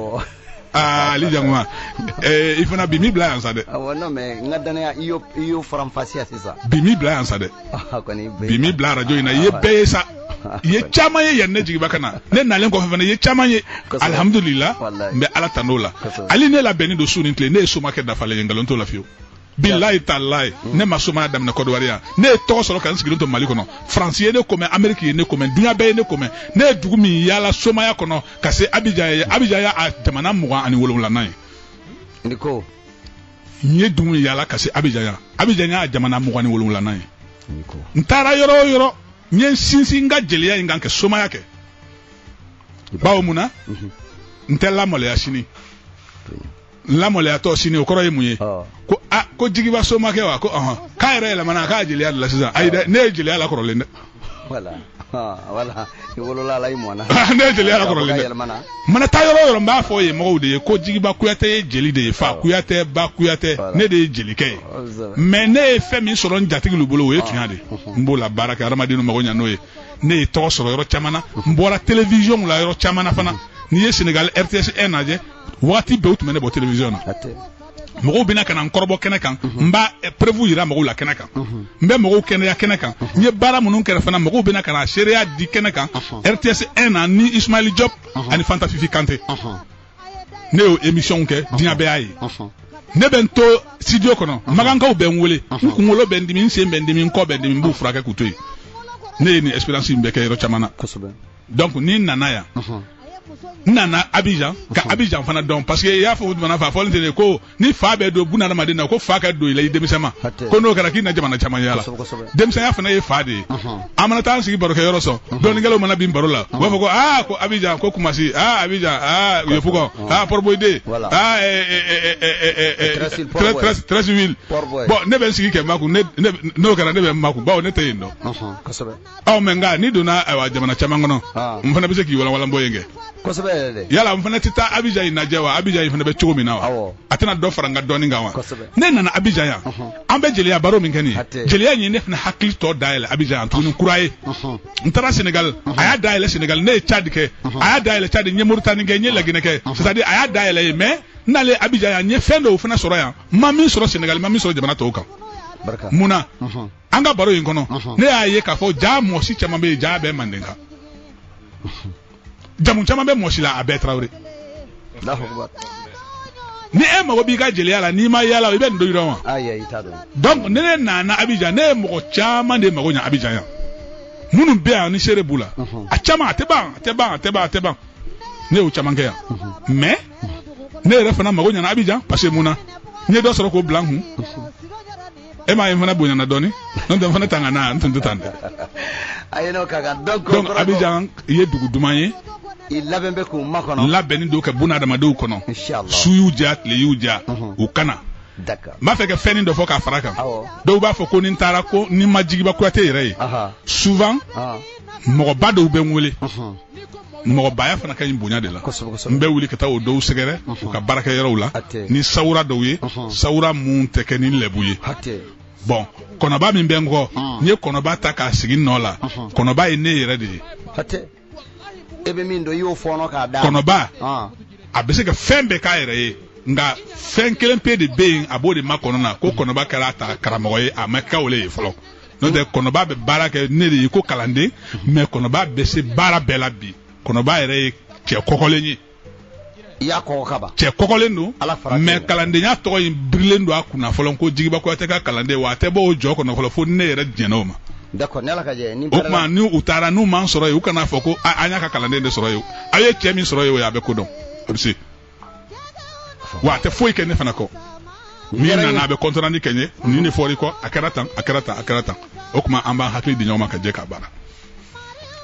Aa, Ali Jakuma, i fana bi m'i bila yan sa dɛ. Awɔ, non mais n ka danaya i y'o faranfasiya sisan. Bi m'i bila yan sa dɛ. Bi m'i bila arajo in na, i ye bɛɛ ye sa. I ye caman ye yan ne jigiba ka na. Ne nalen kɔfɛ fana i ye caman ye. Alihamudulila, n bɛ Ala tanu o la. Ali ne labɛnnen don su ni tile, ne ye somakɛ dafalen ye, nkalon t'o la fiyewu. Bilayi talayi, ne ma somaya daminɛ Kɔdiwari yan. Ne ye tɔgɔ sɔrɔ ka n sigilen to Mali kɔnɔ. Faransi ye ne komɛn, Ameriki ye ne komɛn, dunuya bɛɛ ye ne komɛn. Ne ye dugu min yaala somaya kɔnɔ ka se Abijan ye, Abijan y'a jamana 27nan ye. Ni ko n ye dugu min yaala ka se Abijan yan, Abijan y'a jamana 27nan ye. N taara yɔrɔ o yɔrɔ, n ye n sinsin n ka jeliya in kan ka somaya kɛ. Bawo mun na? N tɛ lamaloya sini. Lamaloyatɔ sini o kɔrɔ ye mun ye? Ko a ko jigiba somakɛ wa, ko ɔhɔn, k'a yɛrɛ yɛlɛmana k'a jeliya de la sisan. Ayi dɛ, ne ye jeliya la kɔrɔlen dɛ. Voilà, voilà, i wolola la i mɔna. Ne ye jeliya la kɔrɔlen dɛ. Mana taa yɔrɔ o yɔrɔ n b'a fɔ yen mɔgɔw de ye ko Jigiba Kuyatɛ ye jeli de ye, fa Kuyatɛ, ba Kuyatɛ, ne de ye jelikɛ ye. Mais ne ye fɛn min sɔrɔ n jatigiw bolo, o ye tunya de ye. N b'o la baara kɛ, hadamadenw mago ɲa n'o ye. Ne ye tɔgɔ sɔrɔ yɔrɔ caman na, n bɔra télévision la yɔrɔ caman na fana. N'i ye Sénégal RTS 1 lajɛ, waati bɛɛ u tun bɛ ne bɔ télévision na. Mɔgɔw bɛna ka na n kɔrɔbɔ kɛnɛ kan, n b'a preuve yira mɔgɔw la kɛnɛ kan, n bɛ mɔgɔw kɛnɛya kɛnɛ kan, n ye baara minnu kɛra fana, mɔgɔw bɛna ka na seereya di kɛnɛ kan RTS 1 na ni Ismaël Diop ani Fanta Fifi Kanté. Ne y'o émission kɛ, diɲɛ bɛɛ y'a ye. Ne bɛ n to studio kɔnɔ, magankaw bɛ n wele, n kunkolo bɛ n dimi, n sen bɛ n dimi, n kɔ bɛ n dimi, n b'u furakɛ k'u to yen. Ne ye nin expérience in bɛɛ kɛ yɔrɔ caman na. Donc ni n nana yan, n nana Abidjan ka Abidjan fana dɔn, parce que i y'a fɔ jamana fa fɔlen ten ko ni fa bɛ don bunadamaden na, ko fa ka don i la i denmisɛn ma, ko n'o kɛra k'i na jamana caman yaala. Denmisɛnya fana ye fa de ye. An mana taa an sigi barokɛ yɔrɔ sɔn, dɔnnikɛlaw mana bin baro la, u b'a fɔ ko aa ko Abidjan ko Kumasi, aa Abidjan, aa Yopougon, aa Port-Bouët, aa Treichville. Bon, ne bɛ n sigi kɛ makun, n'o kɛra ne bɛ n makun, bawo ne tɛ yen dɔn. Aw mɛ nka n'i donna ayiwa jamana caman kɔnɔ, n fana bɛ se k'i walanwalan bɔ yen kɛ. Yala n fana tɛ taa Abidjan in lajɛ wa? Abidjan in fana bɛ cogo min na wa? A tɛna dɔ fara n ka dɔnni kan wa? Ne nana Abidjan yan, an bɛ jeliya baro min kɛ nin ye, jeliya in ye ne fana hakili tɔ dayɛlɛ Abidjan yan tuguni kura ye. N taara Sénégal, a y'a dayɛlɛ Sénégal, ne ye Tchad kɛ, a y'a dayɛlɛ Tchad, n ye Mauritanie kɛ, n ye Laginɛ kɛ, c'est à dire a y'a dayɛlɛ yen, mais n nalen Abidjan yan, n ye fɛn dɔw fana sɔrɔ yan, n ma min sɔrɔ Sénégal, n ma min sɔrɔ jamana tɔw kan. Mun na? An ka baro in kɔnɔ, ne y'a ye k'a fɔ ja mɔsi caman bɛ yen, ja bɛɛ manden kan, jamu caman bɛ mɔsi la, a bɛɛ Tarawele. Ni e mago b'i ka jeliya la, n'i ma yaala i bɛ nin dɔ yira wa? Donc ne ne nana Abidjan, ne ye mɔgɔ caman de mago ɲɛ Abidjan yan, minnu bɛ yan ni seere b'u la, a caman a tɛ ban, a tɛ ban, a tɛ ban, a tɛ ban. Ne y'o caman kɛ yan, mais ne yɛrɛ fana mago ɲɛna Abidjan, parce que mun na, n ye dɔ sɔrɔ k'o bila n kun. E m'a ye n fana bonyana dɔɔni, n'o tɛ n fana tan ka na, n tun tɛ tan dɛ. Ayi n'o ka kan. Donc Abidjan ye dugu duman ye. I labɛn bɛ k'u makɔnɔ. N labɛnnen don ka bunadamadenw kɔnɔ. Su y'u diya, tile y'u diya, u kana. N b'a fɛ ka fɛnnin dɔ fɔ k'a fara kan. Dɔw b'a fɔ ko ni n taara ko ni ma Jigiba Kuyate yɛrɛ ye. Souvent mɔgɔba dɔw bɛ n wele. Mɔgɔbaya fana ka ɲi bonya de la. N bɛ wuli ka taa o dɔw sɛgɛrɛ u ka baarakɛyɔrɔw la ni sawura dɔw ye, sawura mun tɛ kɛ ni lɛbu ye. Bon, kɔnɔba min bɛ n kɔ, n ye kɔnɔba ta k'a sigi nɔ la, kɔnɔba ye ne yɛrɛ de ye. E bɛ min dɔn i y'o fɔɔnɔ k'a da. Kɔnɔba a bɛ se ka fɛn bɛɛ k'a yɛrɛ ye, nka fɛn kelen pe de bɛ yen, a b'o de makɔnɔ na, ko kɔnɔba kɛra a ta karamɔgɔ ye, a ma kɛ o le ye fɔlɔ. N'o tɛ kɔnɔba bɛ baara kɛ ne de ye ko kalanden, mais kɔnɔba bɛ se baara bɛɛ la bi. Kɔnɔba yɛrɛ ye cɛ kɔkɔlen ye. I y'a kɔkɔ ka ban. Cɛ kɔkɔlen don, mais kalandenya tɔgɔ in birilen don a kunna fɔlɔ, ko Jigiba Kuyatɛ ka kalanden, wa a tɛ bɔ o jɔ kɔnɔ fɔlɔ fo ne yɛrɛ jɛnna o ma. D'accord, ni Ala ka jɛ. O tuma ni u taara n'u m'an sɔrɔ yen, u kana fɔ ko an y'a ka kalanden de sɔrɔ yen. Aw ye cɛ min sɔrɔ yen, o ye a bɛ ko dɔn, a bɛ se. Wa a tɛ foyi kɛ ne fana kɔ. Min nana a bɛ compte rendu kɛ n ye, nin de fɔra i kɔ, a kɛra tan, a kɛra tan, a kɛra tan. O tuma an b'an hakili di ɲɔgɔn ma ka jɛ k'a baara.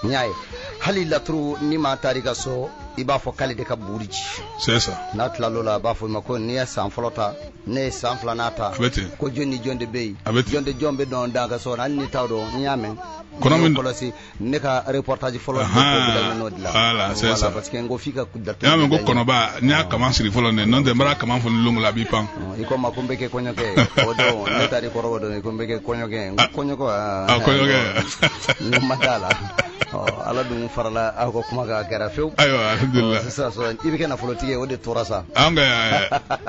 N y'a ye hali laturu ni maa taara i ka so, i b'a fɔ k'ale de ka buri ci. C'est ça. N'a tilal'o la, a b'a fɔ i ma ko n'i ye san fɔlɔ ta, ne ye san filanan ta. A bɛ ten. Ko jɔn ni jɔn de bɛ yen. A bɛ ten. Jɔn de jɔn bɛ dɔn dan ka so kɔnɔ, hali ni t'a dɔn, n y'a mɛn. Kɔnɔ min kɔlɔsi ne ka reportage fɔlɔ de ko bɛ n'o dilan. Voilà, c'est ça. Parce que n ko f'i ka laturu. N y'a mɛn ko kɔnɔba, n y'a kaman siri fɔlɔ dɛ, n'o tɛ n bɔra kaman fɔ ni longo la a b'i pan. I ko n ma ko n bɛ kɛ kɔɲɔkɛ ye. O don ne taara i kɔrɔbɔ don, ko n bɛ kɛ kɔɲɔkɛ ye. N ko kɔɲɔkɛ. Ah, kɔɲɔkɛ. N ko ma d'a la. Ala dun farala aw ka kuma kan, a kɛra fewu. Ayiwa, alhamdulillah. Sisan sɔrɔ i bɛ kɛ nafolotigi ye, o de tora sa. An ka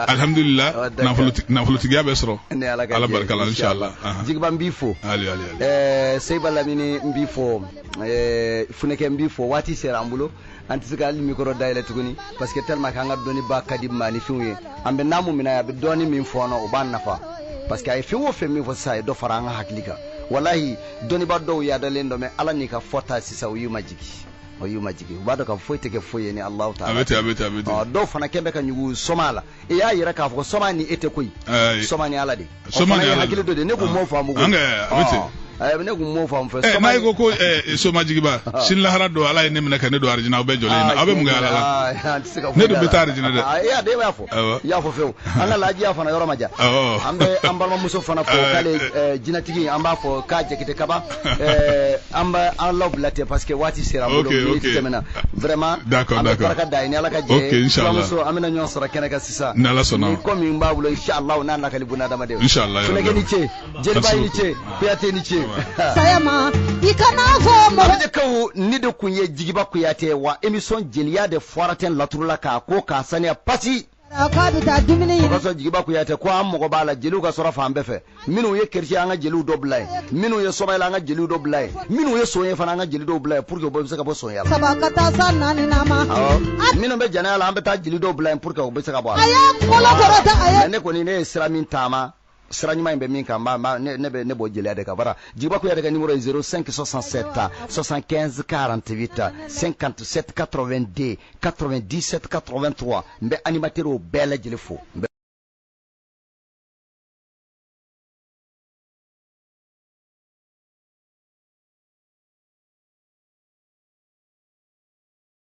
alhamdulillah, nafolotigiya bɛ sɔrɔ. Ni Ala ka Ala barika la, inshallah. Jigiba, n b'i fo. Ali ali ali. Seyba Lamini, n b'i fo. Funɛkɛ, n b'i fo. Waati sera an bolo, an tɛ se ka hali micro dayɛlɛ tuguni, parce que tellement que an ka dɔnniba ka di maaninfinw ye. An bɛ naamu minɛ, a bɛ dɔɔni min fɔ an na, o b'an nafa, parce que a ye fɛn o fɛn min fɔ sisan, a ye dɔ fara an ka hakili kan. Walahi, dɔnniba dɔw yadalen dɔ, mais Ala n'i ka fɔta sisan, o y'u majigi, o y'u majigi. U b'a dɔn ka foyi tɛ kɛ foyi ye ni Alahu taala. A bɛ ten, a bɛ ten, a bɛ ten. Dɔw fana kɛn bɛ ka ɲugu sɔma la. I y'a yira k'a fɔ sɔma ni e tɛ koyi, sɔma ni Ala de. Sɔma ni Ala. Hakili dɔ de, ne kun m'o faamu koyi. An ka a bɛ ten. Ne kun m'o faamu fɛ. N'a ko ko somajigiba, sini lahara don, Ala ye ne minɛ ka ne don arijinɛ, aw bɛɛ jɔlen na, aw bɛ mun kɛ Ala la? Ne dun bɛ taa arijinɛ dɛ. E y'a fɔ, i y'a fɔ fewu. An ka lajiya fana yɔrɔ ma jan. An bɛ an balimamuso fana fo, k'ale jinɛtigi, an b'a fɔ k'a Jakite kaba. An bɛ an law bila ten, parce que waati sera an bolo, minute tɛmɛna vraiment. An bɛ barika da ye ni Ala ka jɛ ye. Fulamuso, an bɛna ɲɔgɔn sɔrɔ kɛnɛ kan sisan. Ni Ala sɔnna. Ni ko min b'a bolo, inshallah, n'a lakali bunadamaden. Inshallah. Funɛkɛ ni ce, jeliba ni ce, Kuyate ni ce. Sayama i kana fɔ mɔgɔ. Abidjakaw, ni de kun ye Jigiba Kuyate wa. Émission jeliya de fɔra ten laturu la, k'a ko k'a saniya pasi. K'a bɛ taa dumuni. O ka sɔrɔ Jigiba Kuyate ko an mɔgɔ b'a la, jeliw ka sɔrɔ fan bɛɛ fɛ. Minnu ye chrétien, an ka jeliw dɔ bila yen. Minnu ye sɔmayɛlɛ, an ka jeliw dɔ bila yen. Minnu ye son ye fana, an ka jeli dɔw bila yen pour que u bɛ se ka bɔ sonya la. Saba ka taa sa naani na ma. Awɔ, minnu bɛ jɛnɛya la, an bɛ taa jeli dɔw bila yen pour que u bɛ se ka bɔ a la. A y'a kolo kɔrɔta, a ye. Mais ne kɔni, ne ye sira min taama, sira ɲuman in bɛ min kan, ne bɛ ne bɔ jeliya de kan. Bara Jigiba Kuyate ka numéro ye 05 67 75 48 57 82 97 83. N bɛ animateur bɛɛ lajɛlen fo.